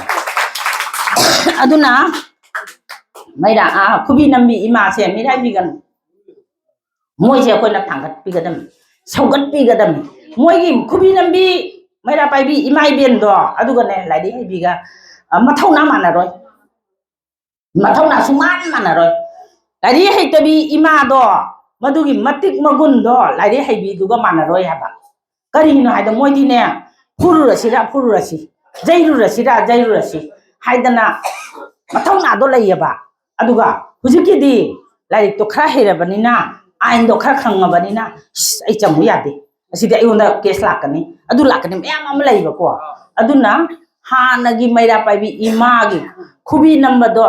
ꯑꯗꯨꯅ ꯃꯩꯔꯥ ꯑꯥ ꯈꯨꯕꯤ ꯅꯝꯕꯤ ꯏꯃꯥꯁꯦ ꯃꯤꯔꯥꯏꯕꯤꯒꯅꯨ꯫ ꯃꯣꯏꯁꯦ ꯑꯩꯈꯣꯏꯅ ꯊꯥꯡꯒꯠꯄꯤꯒꯗꯕꯅꯤ, ꯁꯧꯒꯠꯄꯤꯒꯗꯕꯅꯤ꯫ ꯃꯣꯏꯒꯤ ꯈꯨꯕꯤ ꯅꯝꯕꯤ ꯃꯩꯔꯥ ꯄꯥꯏꯕꯤ ꯏꯃꯥ ꯏꯕꯦꯟꯗꯣ ꯑꯗꯨꯒꯅꯦ ꯂꯥꯏꯔꯤꯛ ꯍꯩꯕꯤꯒ, ꯑ, ꯃꯊꯧꯅꯥ ꯃꯥꯟꯅꯔꯣꯏ꯫ ꯃꯊꯧꯅꯥ ꯁꯨꯡꯃꯥꯟ ꯃꯥꯟꯅꯔꯣꯏ꯫ ꯂꯥꯏꯔꯤꯛ ꯍꯩꯇꯕꯤ ꯏꯃꯥꯗꯣ, ꯃꯗꯨꯒꯤ ꯃꯇꯤꯛ ꯃꯒꯨꯟꯗꯣ ꯂꯥꯏꯔꯤꯛ ꯍꯩꯕꯤꯗꯨꯒ ꯃꯥꯟꯅꯔꯣꯏ ꯍꯥꯏꯕ꯫ ꯀꯔꯤꯒꯤꯅꯣ ꯍꯥꯏꯗ ꯃꯣꯏꯗꯤꯅꯦ, ꯐꯨꯔꯨꯔꯁꯤꯔ ꯐꯨꯔꯨꯔꯁꯤ, ꯌꯩꯔꯨꯔꯁꯤꯔ ꯌꯩꯔꯨꯔꯁꯤ ꯍꯥꯏꯗꯅ ꯃꯊꯧꯅꯥꯗꯣ ꯂꯩꯌꯦꯕ꯫ ꯑꯗꯨꯒ ꯍꯧꯖꯤꯛꯀꯤꯗꯤ ꯂꯥꯏꯔꯤꯛꯇꯣ ꯈꯔ ꯍꯩꯔꯕꯅꯤꯅ, ꯑꯥꯏꯟꯗꯣ ꯈꯔ ꯈꯪꯉꯕꯅꯤꯅ, "ꯏꯁ, ꯑꯩ ꯆꯪꯉꯨ ꯌꯥꯗꯦ, ꯑꯁꯤꯗꯤ ꯑꯩꯉꯣꯟꯗ ꯀꯦꯁ ꯂꯥꯛꯀꯅꯤ, ꯑꯗꯨ ꯂꯥꯛꯀꯅꯤ", ꯃꯌꯥꯝ ꯑꯃ ꯂꯩꯕꯀꯣ꯫ ꯑꯗꯨꯅ ꯍꯥꯟꯅꯒꯤ ꯃꯩꯔꯥ ꯄꯥꯏꯕꯤ ꯏꯃꯥꯒꯤ ꯈꯨꯕꯤ ꯅꯝꯕꯗꯣ,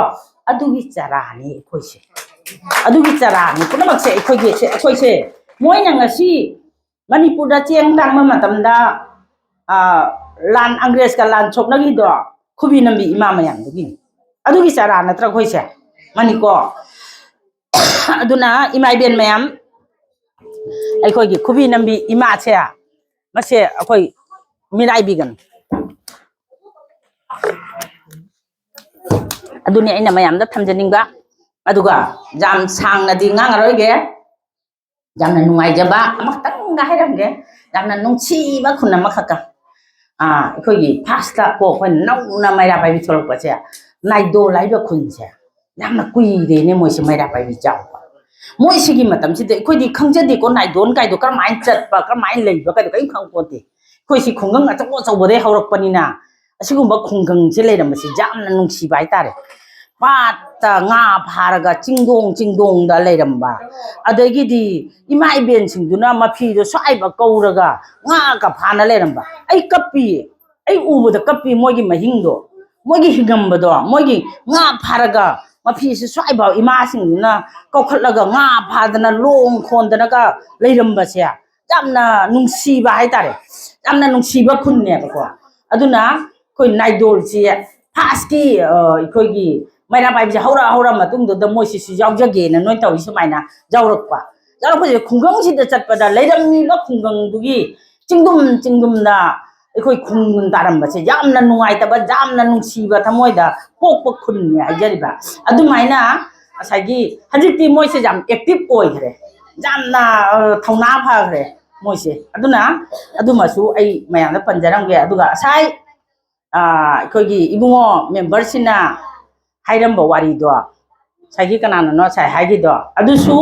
ꯑꯗꯨꯒꯤ ꯆꯔꯥꯅꯤ ꯑꯩꯈꯣꯏꯁꯦ꯫ ꯑꯗꯨꯒꯤ ꯆꯔꯥꯅꯤ ꯄꯨꯝꯅꯃꯛꯁꯦ ꯑꯩꯈꯣꯏꯒꯤ, ꯑꯩꯈꯣꯏꯁꯦ꯫ ꯃꯣꯏꯅ ꯉꯁꯤ ꯃꯅꯤꯄꯨꯔꯗ ꯆꯦꯡ ꯇꯥꯡꯕ ꯃꯇꯝꯗ, ꯑ, ꯂꯥꯟ, ꯑꯪꯒ꯭ꯔꯦꯖꯀ ꯂꯥꯟ ꯁꯣꯛꯅꯈꯤꯗꯣ ꯈꯨꯕꯤ ꯅꯝꯕꯤ ꯏꯃꯥ ꯃꯌꯥꯝꯗꯨꯒꯤꯅꯤ꯫ ꯑꯗꯨꯒꯤ ꯆꯔꯥ ꯅꯠꯇ꯭ꯔꯥ ꯑꯩꯈꯣꯏꯁꯦ? ꯃꯥꯅꯤꯀꯣ꯫ ꯑꯗꯨꯅ ꯏꯃꯥ ꯏꯕꯦꯟ ꯃꯌꯥꯝ, ꯑꯩꯈꯣꯏꯒꯤ ꯈꯨꯕꯤ ꯅꯝꯕꯤ ꯏꯃꯥꯁꯦ, ꯃꯁꯦ ꯑꯩꯈꯣꯏ ꯃꯤꯔꯥꯏꯕꯤꯒꯅꯨ꯫ ꯑꯗꯨꯅꯤ ꯑꯩꯅ ꯃꯌꯥꯝꯗ ꯊꯝꯖꯅꯤꯡꯕ꯫ ꯑꯗꯨꯒ ꯌꯥꯝ ꯁꯥꯡꯅꯗꯤ ꯉꯥꯡꯉꯔꯣꯏꯒꯦ꯫ ꯌꯥꯝꯅ ꯅꯨꯡꯉꯥꯏꯖꯕ ꯑꯃꯈꯛꯇꯪꯒ ꯍꯥꯏꯔꯝꯒꯦ, ꯌꯥꯝꯅ ꯅꯨꯡꯁꯤꯕ ꯈꯨꯟ ꯑꯃꯈꯛꯀ꯫ ꯑꯥ, ꯑꯩꯈꯣꯏꯒꯤ ꯐꯥꯔꯁꯇ ꯀꯣ, ꯑꯩꯈꯣꯏ ꯅꯧꯅ ꯃꯩꯔꯥ ꯄꯥꯏꯕꯤ ꯊꯣꯛꯂꯛꯄꯁꯦ, ꯅꯥꯏꯗꯣꯜ ꯍꯥꯏꯕ ꯈꯨꯟꯁꯦ ꯌꯥꯝꯅ ꯀꯨꯏꯔꯦꯅꯦ ꯃꯣꯏꯁꯦ ꯃꯩꯔꯥ ꯄꯥꯏꯕꯤ ꯆꯥꯎꯕ꯫ ꯃꯣꯏꯁꯤꯒꯤ ꯃꯇꯝꯁꯤꯗ ꯑꯩꯈꯣꯏꯗꯤ ꯈꯪꯖꯗꯦꯀꯣ, ꯅꯥꯏꯗꯣꯜ ꯀꯥꯏꯗꯣ ꯀꯔꯝꯍꯥꯏꯅ ꯆꯠꯄ, ꯀꯔꯝꯍꯥꯏꯅ ꯂꯩꯕ ꯀꯥꯏꯗꯣ ꯀꯔꯤꯝ ꯈꯪꯄꯣꯟꯇꯦ꯫ ꯑꯩꯈꯣꯏꯁꯤ ꯈꯨꯡꯒꯪ ꯑꯆꯧ ꯑꯆꯧꯕꯗꯩ ꯍꯧꯔꯛꯄꯅꯤꯅ, ꯑꯁꯤꯒꯨꯝꯕ ꯈꯨꯡꯒꯪꯁꯦ ꯂꯩꯔꯝꯕꯁꯦ ꯌꯥꯝꯅ ꯅꯨꯡꯁꯤꯕ ꯍꯥꯏꯇꯥꯔꯦ꯫ ꯄꯥꯠꯇ ꯉꯥ ꯐꯥꯔꯒ ꯆꯤꯡꯗꯣꯡ ꯆꯤꯡꯗꯣꯡꯗ ꯂꯩꯔꯝꯕ, ꯑꯗꯒꯤꯗꯤ ꯏꯃꯥ ꯏꯕꯦꯟꯁꯤꯡꯗꯨꯅ ꯃꯐꯤꯗꯣ ꯁ꯭ꯋꯥꯏꯕ ꯀꯧꯔꯒ ꯉꯥꯒ ꯐꯥꯅ ꯂꯩꯔꯝꯕ꯫ ꯑꯩ ꯀꯞꯄꯤ, ꯑꯩ ꯎꯕꯗ ꯀꯞꯄꯤ꯫ ꯃꯣꯏꯒꯤ ꯃꯍꯤꯡꯗꯣ, ꯃꯣꯏꯒꯤ ꯍꯤꯡꯉꯝꯕꯗꯣ, ꯃꯣꯏꯒꯤ ꯉꯥ ꯐꯥꯔꯒ ꯃꯐꯤꯁꯦ ꯁ꯭ꯋꯥꯏꯐꯥꯎ ꯏꯃꯥꯁꯤꯡꯗꯨꯅ ꯀꯧꯈꯠꯂꯒ ꯉꯥ ꯐꯥꯗꯅ ꯂꯣꯡ ꯈꯣꯟꯗꯅꯒ ꯂꯩꯔꯝꯕꯁꯦ ꯌꯥꯝꯅ ꯅꯨꯡꯁꯤꯕ ꯍꯥꯏꯇꯥꯔꯦ, ꯌꯥꯝꯅ ꯅꯨꯡꯁꯤꯕ ꯈꯨꯟꯅꯦꯕꯀꯣ꯫ ꯑꯗꯨꯅ ꯑꯩꯈꯣꯏ ꯅꯥꯏꯗꯣꯜꯁꯤ ꯐꯥꯔꯁꯀꯤ, ꯑ, ꯑꯩꯈꯣꯏꯒꯤ ꯃꯩꯔꯥ ꯄꯥꯏꯕꯤꯁꯦ ꯍꯧꯔꯛ ꯍꯧꯔꯛ ꯃꯇꯨꯡꯗꯨꯗ ꯃꯣꯏꯁꯤꯁꯨ ꯌꯥꯎꯖꯒꯦꯅ ꯅꯣꯏ ꯇꯧꯔꯤ ꯁꯨꯃꯥꯏꯅ ꯌꯥꯎꯔꯛꯄ꯫ ꯌꯥꯎꯔꯛꯄꯁꯤꯗ ꯈꯨꯡꯒꯪꯁꯤꯗ ꯆꯠꯄꯗ ꯂꯩꯔꯝꯃꯤꯕ ꯈꯨꯡꯒꯪꯗꯨꯒꯤ ꯆꯤꯡꯗꯨꯝ ꯆꯤꯡꯗꯨꯝꯗ ꯑꯩꯈꯣꯏ ꯈꯨꯟ ꯇꯥꯔꯝꯕꯁꯦ ꯌꯥꯝꯅ ꯅꯨꯡꯉꯥꯏꯇꯕ, ꯌꯥꯝꯅ ꯅꯨꯡꯁꯤꯕ ꯊꯃꯣꯏꯗ ꯄꯣꯛꯄ ꯈꯨꯟꯅꯦ ꯍꯥꯏꯖꯔꯤꯕ꯫ ꯑꯗꯨꯃꯥꯏꯅ ꯉꯁꯥꯏꯒꯤ ꯍꯧꯖꯤꯛꯇꯤ ꯃꯣꯏꯁꯦ ꯌꯥꯝ active ꯑꯣꯏꯈ꯭ꯔꯦ, ꯌꯥꯝꯅ, ꯑ, ꯊꯧꯅꯥ ꯐꯈ꯭ꯔꯦ ꯃꯣꯏꯁꯦ꯫ ꯑꯗꯨꯅ ꯑꯗꯨꯃꯁꯨ ꯑꯩ ꯃꯌꯥꯝꯗ ꯄꯟꯖꯔꯝꯒꯦ꯫ ꯑꯗꯨꯒ ꯉꯁꯥꯏ, ꯑ, ꯑꯩꯈꯣꯏꯒꯤ ꯏꯕꯨꯡꯉꯣ memberꯁꯤꯅ ꯍꯥꯏꯔꯝꯕ ꯋꯥꯔꯤꯗꯣ, ꯉꯁꯥꯏꯒꯤ ꯀꯅꯥꯅꯅꯣ ꯉꯁꯥꯏ ꯍꯥꯏꯈꯤꯗꯣ, ꯑꯗꯨꯁꯨ,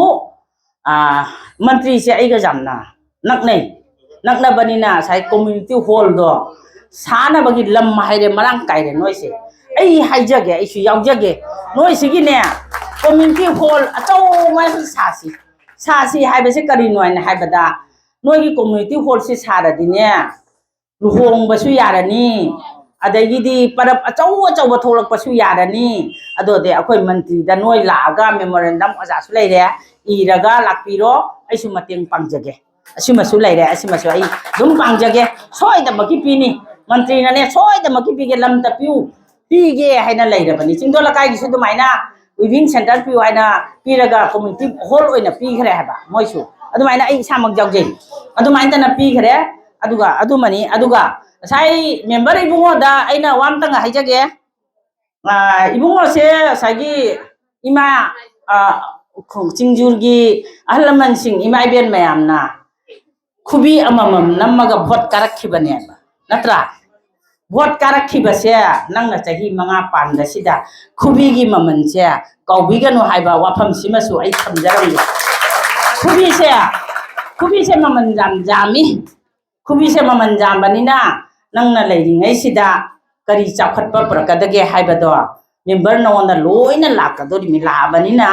ꯑ, ꯃꯟꯇ꯭ꯔꯤꯁꯦ ꯑꯩꯒ ꯌꯥꯝꯅ ꯅꯛꯅꯩ꯫ ꯅꯛꯅꯕꯅꯤꯅ ꯉꯁꯥꯏ community hallꯗꯣ ꯁꯥꯅꯕꯒꯤ ꯂꯝ ꯍꯥꯏꯔꯦ ꯃꯔꯥꯡ ꯀꯥꯏꯔꯦ ꯅꯣꯏꯁꯦ꯫ ꯑꯩ ꯍꯥꯏꯖꯒꯦ, ꯑꯩꯁꯨ ꯌꯥꯎꯖꯒꯦ꯫ ꯅꯣꯏꯁꯤꯒꯤꯅꯦ community hall ꯑꯆꯧꯕ ꯑꯃ ꯁꯥꯁꯤ, ꯁꯥꯁꯤ ꯍꯥꯏꯕꯁꯦ ꯀꯔꯤꯅꯣ ꯍꯥꯏꯅ ꯍꯥꯏꯕꯗ, ꯅꯣꯏꯒꯤ community hallꯁꯤ ꯁꯥꯔꯗꯤꯅꯦ, ꯂꯨꯍꯣꯡꯕꯁꯨ ꯌꯥꯔꯅꯤ, ꯑꯗꯒꯤꯗꯤ ꯄꯔꯕ ꯑꯆꯧ ꯑꯆꯧꯕ ꯊꯣꯛꯂꯛꯄꯁꯨ ꯌꯥꯔꯅꯤ꯫ ꯑꯗꯨꯗꯤ ꯑꯩꯈꯣꯏ ꯃꯟꯇ꯭ꯔꯤꯗ ꯅꯣꯏ ꯂꯥꯛꯑꯒ memorandum ꯑꯣꯖꯥꯁꯨ ꯂꯩꯔꯦ, ꯏꯔꯒ ꯂꯥꯛꯄꯤꯔꯣ, ꯑꯩꯁꯨ ꯃꯇꯦꯡ ꯄꯥꯡꯖꯒꯦ꯫ ꯑꯁꯤꯃꯁꯨ ꯂꯩꯔꯦ, ꯑꯁꯤꯃꯁꯨ ꯑꯩ ꯑꯗꯨꯝ ꯄꯥꯡꯖꯒꯦ꯫ ꯁꯣꯏꯗꯅꯃꯛꯀꯤ ꯄꯤꯅꯤ, ꯃꯟꯇ꯭ꯔꯤꯅꯅꯦ ꯁꯣꯏꯗꯅꯃꯛꯀꯤ ꯄꯤꯒꯦ, ꯂꯝꯇ ꯄꯤꯌꯨ, ꯄꯤꯒꯦ ꯍꯥꯏꯅ ꯂꯩꯔꯕꯅꯤ꯫ ꯆꯤꯡꯗꯣꯜ ꯂꯩꯀꯥꯏꯒꯤꯁꯨ ꯑꯗꯨꯃꯥꯏꯅ weaving centre ꯄꯤꯌꯨ ꯍꯥꯏꯅ ꯄꯤꯔꯒ community hall ꯑꯣꯏꯅ ꯄꯤꯈ꯭ꯔꯦ ꯍꯥꯏꯕ ꯃꯣꯏꯁꯨ꯫ ꯑꯗꯨꯃꯥꯏꯅ ꯑꯩ ꯏꯁꯥꯃꯛ ꯌꯥꯎꯖꯩ꯫ ꯑꯗꯨꯃꯥꯏꯅ ꯇꯅ ꯄꯤꯈ꯭ꯔꯦ꯫ ꯑꯗꯨꯒ ꯑꯗꯨꯃꯅꯤ꯫ ꯑꯗꯨꯒ ꯉꯁꯥꯏ member ꯏꯕꯨꯡꯉꯣꯗ ꯑꯩꯅ ꯋꯥ ꯑꯝꯇꯪ ꯍꯥꯏꯖꯒꯦ꯫ ꯑ, ꯏꯕꯨꯡꯉꯣꯁꯦ ꯉꯁꯥꯏꯒꯤ ꯏꯃꯥ, ꯑ, ꯈꯣꯡ-, ꯆꯤꯡꯖꯨꯔꯒꯤ ꯑꯍꯜ ꯂꯃꯟꯁꯤꯡ, ꯏꯃꯥ ꯏꯕꯦꯟ ꯃꯌꯥꯝꯅ ꯈꯨꯕꯤ ꯑꯃꯃꯝ ꯅꯝꯃꯒ vote ꯀꯥꯔꯛꯈꯤꯕꯅꯦꯕ, ꯅꯠꯇ꯭ꯔꯥ? Vote ꯀꯥꯔꯛꯈꯤꯕꯁꯦ ꯅꯪꯅ ꯆꯍꯤ ꯃꯉꯥ ꯄꯥꯟꯕꯁꯤꯗ ꯈꯨꯕꯤꯒꯤ ꯃꯃꯜꯁꯦ ꯀꯥꯎꯕꯤꯒꯅꯨ ꯍꯥꯏꯕ ꯋꯥꯐꯝꯁꯤꯃꯁꯨ ꯑꯩ ꯊꯝꯖꯔꯝꯒꯦ꯫ ꯈꯨꯕꯤꯁꯦ, ꯈꯨꯕꯤꯁꯦ ꯃꯃꯜ ꯌꯥꯝ ꯌꯥꯝꯃꯤ꯫ ꯈꯨꯕꯤꯁꯦ ꯃꯃꯜ ꯌꯥꯝꯕꯅꯤꯅ ꯅꯪꯅ ꯂꯩꯔꯤꯉꯩꯁꯤꯗ ꯀꯔꯤ ꯆꯥꯎꯈꯠꯄ ꯄꯨꯔꯛꯀꯗꯒꯦ ꯍꯥꯏꯕꯗꯣ member ꯅꯉꯣꯟꯗ ꯂꯣꯏꯅ ꯂꯥꯛꯀꯗꯣꯔꯤꯕꯅꯤ꯫ ꯂꯥꯛꯑꯕꯅꯤꯅ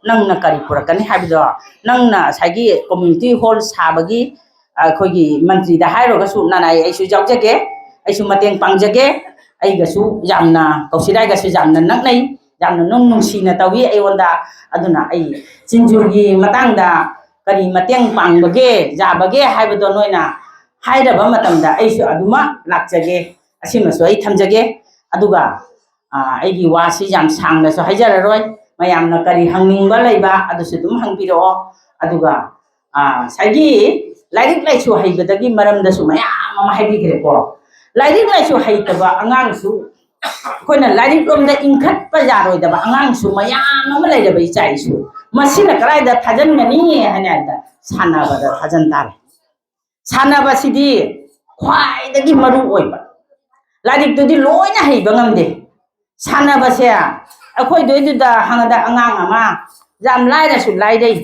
ꯅꯪꯅ ꯀꯔꯤ ꯄꯨꯔꯛꯀꯅꯤ ꯍꯥꯏꯕꯗꯣ, ꯅꯪꯅ ꯉꯁꯥꯏꯒꯤ community hall ꯁꯥꯕꯒꯤ ꯑꯩꯈꯣꯏꯒꯤ ꯃꯟꯇ꯭ꯔꯤꯗ ꯍꯥꯏꯔꯨꯔꯒꯁꯨ ꯅꯅꯥꯏ ꯑꯩꯁꯨ ꯌꯥꯎꯖꯒꯦ, ꯑꯩꯁꯨ ꯃꯇꯦꯡ ꯄꯥꯡꯖꯒꯦ꯫ ꯑꯩꯒꯁꯨ ꯌꯥꯝꯅ, ꯀꯧꯁꯤꯔꯥꯏꯒꯁꯨ ꯌꯥꯝꯅ ꯅꯛꯅꯩ, ꯌꯥꯝꯅ ꯅꯨꯡ ꯅꯨꯡꯁꯤꯅ ꯇꯧꯏ ꯑꯩꯉꯣꯟꯗ꯫ ꯑꯗꯨꯅ ꯑꯩ ꯆꯤꯟꯖꯨꯔꯒꯤ ꯃꯇꯥꯡꯗ ꯀꯔꯤ ꯃꯇꯦꯡ ꯄꯥꯡꯕꯒꯦ, ꯌꯥꯕꯒꯦ ꯍꯥꯏꯕꯗꯣ ꯅꯣꯏꯅ ꯍꯥꯏꯔꯕ ꯃꯇꯝꯗ ꯑꯩꯁꯨ ꯑꯗꯨꯃꯛ ꯂꯥꯛꯆꯒꯦ꯫ ꯑꯁꯤꯃꯁꯨ ꯑꯩ ꯊꯝꯖꯒꯦ꯫ ꯑꯗꯨꯒ, ꯑ, ꯑꯩꯒꯤ ꯋꯥꯁꯤ ꯌꯥꯝ ꯁꯥꯡꯅꯁꯨ ꯍꯥꯏꯖꯔꯔꯣꯏ꯫ ꯃꯌꯥꯝꯅ ꯀꯔꯤ ꯍꯪꯅꯤꯡꯕ ꯂꯩꯕ ꯑꯗꯨꯁꯨ ꯑꯗꯨꯝ ꯍꯪꯕꯤꯔꯛꯑꯣ꯫ ꯑꯗꯨꯒ, ꯑ, ꯉꯁꯥꯏꯒꯤ ꯂꯥꯏꯔꯤꯛ ꯂꯥꯏꯁꯨ ꯍꯩꯕꯗꯒꯤ ꯃꯔꯝꯗꯁꯨ ꯃꯌꯥꯝ ꯑꯃ ꯍꯥꯏꯕꯤꯈ꯭ꯔꯦꯀꯣ꯫ ꯂꯥꯏꯔꯤꯛ ꯂꯥꯏꯁꯨ ꯍꯩꯇꯕ ꯑꯉꯥꯡꯁꯨ, ꯑꯩꯈꯣꯏꯅ ꯂꯥꯏꯔꯤꯛ ꯂꯣꯝꯗ ꯏꯟꯈꯠꯄ ꯌꯥꯔꯣꯏꯗꯕ ꯑꯉꯥꯡꯁꯨ ꯃꯌꯥꯝ ꯑꯃ ꯂꯩꯔꯕ ꯏꯆꯥ ꯏꯁꯨ, ꯃꯁꯤꯅ ꯀꯗꯥꯏꯗ ꯊꯥꯖꯤꯟꯒꯅꯤ ꯍꯥꯏꯅ ꯍꯥꯏꯕꯗ ꯁꯥꯟꯅꯕꯗ ꯊꯥꯖꯤꯟ ꯇꯥꯔꯦ꯫ ꯁꯥꯟꯅꯕꯁꯤꯗꯤ ꯈ꯭ꯋꯥꯏꯗꯒꯤ ꯃꯔꯨ ꯑꯣꯏꯕ꯫ ꯂꯥꯏꯔꯤꯛꯇꯨꯗꯤ ꯂꯣꯏꯅ ꯍꯩꯕ ꯉꯝꯗꯦ꯫ ꯁꯥꯟꯅꯕꯁꯦ ꯑꯩꯈꯣꯏꯗꯣꯏꯗꯨꯗ ꯍꯪꯉꯗ ꯑꯉꯥꯡ ꯑꯃ ꯌꯥꯝ ꯂꯥꯏꯔꯁꯨ ꯂꯥꯏꯔꯩ,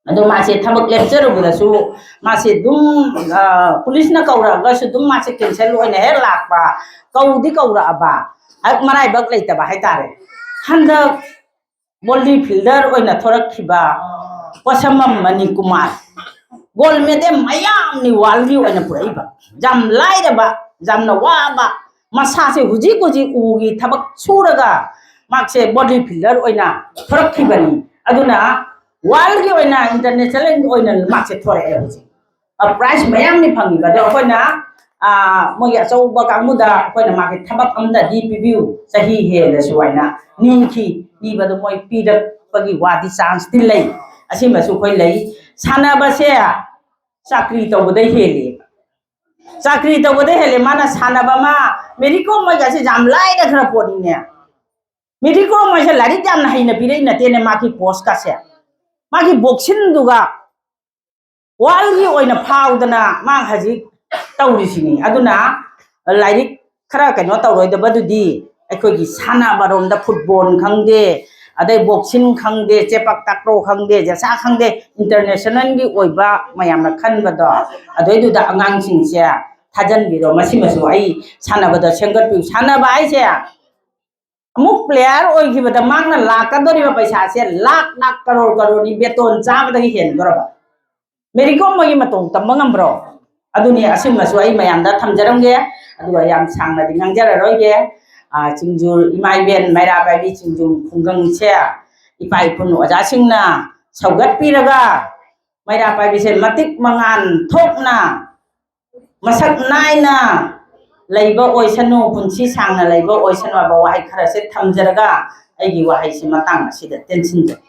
ꯑꯗꯣ ꯃꯥꯁꯦ ꯊꯕꯛ ꯂꯦꯞꯆꯔꯨꯕꯗꯁꯨ ꯃꯥꯁꯦ ꯑꯗꯨꯝ, ꯑ, ꯄꯨꯂꯤꯁꯅ ꯀꯧꯔꯛꯑꯒꯁꯨ ꯑꯗꯨꯝ ꯃꯥꯁꯦ ꯀꯦꯟꯁꯦꯜ ꯑꯣꯏꯅ ꯍꯦꯛ ꯂꯥꯛꯄ, ꯀꯧꯗꯤ ꯀꯧꯔꯛꯑꯕ, ꯍꯦꯛ ꯃꯔꯥꯏꯕꯛ ꯂꯩꯇꯕ ꯍꯥꯏꯇꯥꯔꯦ꯫ ꯍꯟꯗꯛ ꯕꯣꯂꯤ ꯐꯤꯜꯗꯔ ꯑꯣꯏꯅ ꯊꯣꯔꯛꯈꯤꯕ ꯄꯣꯠꯁꯝꯕꯝ ꯃꯅꯤꯀꯨꯃꯥꯔ, ꯒꯣꯜ ꯃꯦꯗꯜ ꯃꯌꯥꯝꯅꯤ ꯋꯥꯔꯜꯒꯤ ꯑꯣꯏꯅ ꯄꯨꯔꯛꯏꯕ꯫ ꯌꯥꯝ ꯂꯥꯏꯔꯕ, ꯌꯥꯝꯅ ꯋꯥꯕ, ꯃꯁꯥꯁꯦ ꯍꯧꯖꯤꯛ ꯍꯧꯖꯤꯛ ꯎꯒꯤ ꯊꯕꯛ ꯁꯨꯔꯒ ꯃꯥꯁꯦ ꯕꯣꯂꯤ ꯐꯤꯜꯗꯔ ꯑꯣꯏꯅ ꯊꯣꯔꯛꯈꯤꯕꯅꯤ꯫ ꯑꯗꯨꯅ ꯋꯥꯔꯜꯒꯤ ꯑꯣꯏꯅ, ꯏꯟꯇꯔꯅꯦꯁꯅꯦꯜꯒꯤ ꯑꯣꯏꯅ ꯃꯥꯁꯦ ꯊꯣꯔꯛꯑꯦ ꯍꯧꯖꯤꯛ꯫ ꯄ꯭ꯔꯥꯏꯖ ꯃꯌꯥꯝꯅꯤ ꯐꯪꯉꯤꯕ꯫ ꯑꯗꯣ ꯑꯩꯈꯣꯏꯅ, ꯑ, ꯃꯣꯏꯒꯤ ꯑꯆꯧꯕ ꯀꯥꯡꯕꯨꯗ ꯑꯩꯈꯣꯏꯅ ꯃꯥꯒꯤ ꯊꯕꯛ ꯑꯃꯗꯗꯤ ꯄꯤꯕꯤꯌꯨ, ꯆꯍꯤ ꯍꯦꯜꯂꯁꯨ ꯍꯥꯏꯅ ꯅꯤꯡꯈꯤ꯫ ꯅꯤꯕꯗꯣ ꯃꯣꯏ ꯄꯤꯔꯛꯄꯒꯤ ꯋꯥꯗꯤ, ꯆꯥꯟꯁꯇꯤ ꯂꯩ꯫ ꯑꯁꯤꯃꯁꯨ ꯑꯩꯈꯣꯏ ꯂꯩ꯫ ꯁꯥꯟꯅꯕꯁꯦ ꯆꯥꯀ꯭ꯔꯤ ꯇꯧꯕꯗꯩ ꯍꯦꯜꯂꯤ꯫ ꯆꯥꯀ꯭ꯔꯤ ꯇꯧꯕꯗꯩ ꯍꯦꯜꯂꯤ꯫ ꯃꯥꯅ ꯁꯥꯟꯅꯕ ꯑꯃ, ꯃꯦꯔꯤ ꯀꯣꯝ ꯃꯣꯏꯒꯁꯦ ꯌꯥꯝ ꯂꯥꯏꯅ ꯈꯔ ꯄꯣꯠꯅꯤꯅꯦ꯫ ꯃꯦꯔꯤ ꯀꯣꯝ ꯃꯣꯏꯁꯦ ꯂꯥꯏꯔꯤꯛ ꯌꯥꯝꯅ ꯍꯩꯅ ꯄꯤꯔꯛꯏ ꯅꯠꯇꯦꯅꯦ꯫ ꯃꯥꯒꯤ ꯄꯣꯁꯀꯁꯦ, ꯃꯥꯒꯤ ꯕꯣꯛꯁꯤꯡꯗꯨꯒ ꯋꯥꯔꯜꯒꯤ ꯑꯣꯏꯅ ꯐꯥꯎꯗꯅ ꯃꯥ ꯍꯧꯖꯤꯛ ꯇꯧꯔꯤꯁꯤꯅꯤ꯫ ꯑꯗꯨꯅ ꯂꯥꯏꯔꯤꯛ ꯈꯔ ꯀꯩꯅꯣ ꯇꯧꯔꯣꯏꯗꯕꯗꯨꯗꯤ ꯑꯩꯈꯣꯏꯒꯤ ꯁꯥꯟꯅꯕꯔꯣꯝꯗ, ꯐꯨꯠꯕꯣꯜ ꯈꯪꯗꯦ, ꯑꯗꯩ ꯕꯣꯛꯁꯤꯡ ꯈꯪꯗꯦ, ꯆꯦꯄꯛ ꯇꯥꯀ꯭ꯔꯣ ꯈꯪꯗꯦ, ꯖꯦꯁꯥ ꯈꯪꯗꯦ, ꯏꯟꯇꯔꯅꯦꯁꯅꯦꯜꯒꯤ ꯑꯣꯏꯕ ꯃꯌꯥꯝꯅ ꯈꯟꯕꯗꯣ, ꯑꯗꯨꯏꯗꯨꯗ ꯑꯉꯥꯡꯁꯤꯡꯁꯦ ꯊꯥꯖꯟꯕꯤꯔꯣ꯫ ꯃꯁꯤꯃꯁꯨ ꯑꯩ ꯁꯥꯟꯅꯕꯗ ꯁꯦꯝꯒꯠꯄꯤꯌꯨ꯫ ꯁꯥꯟꯅꯕ ꯍꯥꯏꯁꯦ ꯑꯃꯨꯛ ꯄ꯭ꯂꯦꯌꯔ ꯑꯣꯏꯈꯤꯕꯗ ꯃꯥꯅ ꯂꯥꯛꯀꯗꯧꯔꯤꯕ ꯄꯩꯁꯥꯁꯦ ꯂꯥꯛ ꯂꯥꯛ, ꯀꯔꯣꯔ ꯀꯔꯣꯔꯅꯤ ꯕꯦꯇꯣꯟ ꯆꯥꯕꯗꯒꯤ ꯍꯦꯟꯗꯣꯔꯕ꯫ ꯃꯦꯔꯤ ꯀꯣꯝ ꯃꯣꯏꯒꯤ ꯃꯇꯧ ꯇꯝꯕ ꯉꯝꯕ꯭ꯔꯣ? ꯑꯗꯨꯅꯤ, ꯑꯁꯤꯃꯁꯨ ꯑꯩ ꯃꯌꯥꯝꯗ ꯊꯝꯖꯔꯝꯒꯦ꯫ ꯑꯗꯨꯒ ꯌꯥꯝ ꯁꯥꯡꯅꯗꯤ ꯉꯥꯡꯖꯔꯔꯣꯏꯒꯦ꯫ ꯑ, ꯆꯤꯡꯖꯨ, ꯏꯃꯥ ꯏꯕꯦꯟ ꯃꯩꯔꯥ ꯄꯥꯏꯕꯤ ꯆꯤꯡꯖꯨ ꯈꯨꯡꯒꯪꯁꯦ ꯏꯄꯥ ꯏꯄꯨ ꯑꯣꯖꯥꯁꯤꯡꯅ ꯁꯧꯒꯠꯄꯤꯔꯒ ꯃꯩꯔꯥ ꯄꯥꯏꯕꯤꯁꯦ ꯃꯇꯤꯛ ꯃꯉꯥꯜ ꯊꯣꯛꯅ, ꯃꯁꯛ ꯅꯥꯏꯅ ꯂꯩꯕ ꯑꯣꯏꯁꯅꯨ, ꯄꯨꯟꯁꯤ ꯁꯥꯡꯅ ꯂꯩꯕ ꯑꯣꯏꯁꯅꯨ ꯍꯥꯏꯕ ꯋꯥꯍꯩ ꯈꯔꯁꯦ ꯊꯝꯖꯔꯒ ꯑꯩꯒꯤ ꯋꯥꯍꯩꯁꯤ ꯃꯇꯥꯡ ꯑꯁꯤꯗ ꯇꯦꯟꯁꯤꯟꯖꯔꯦ꯫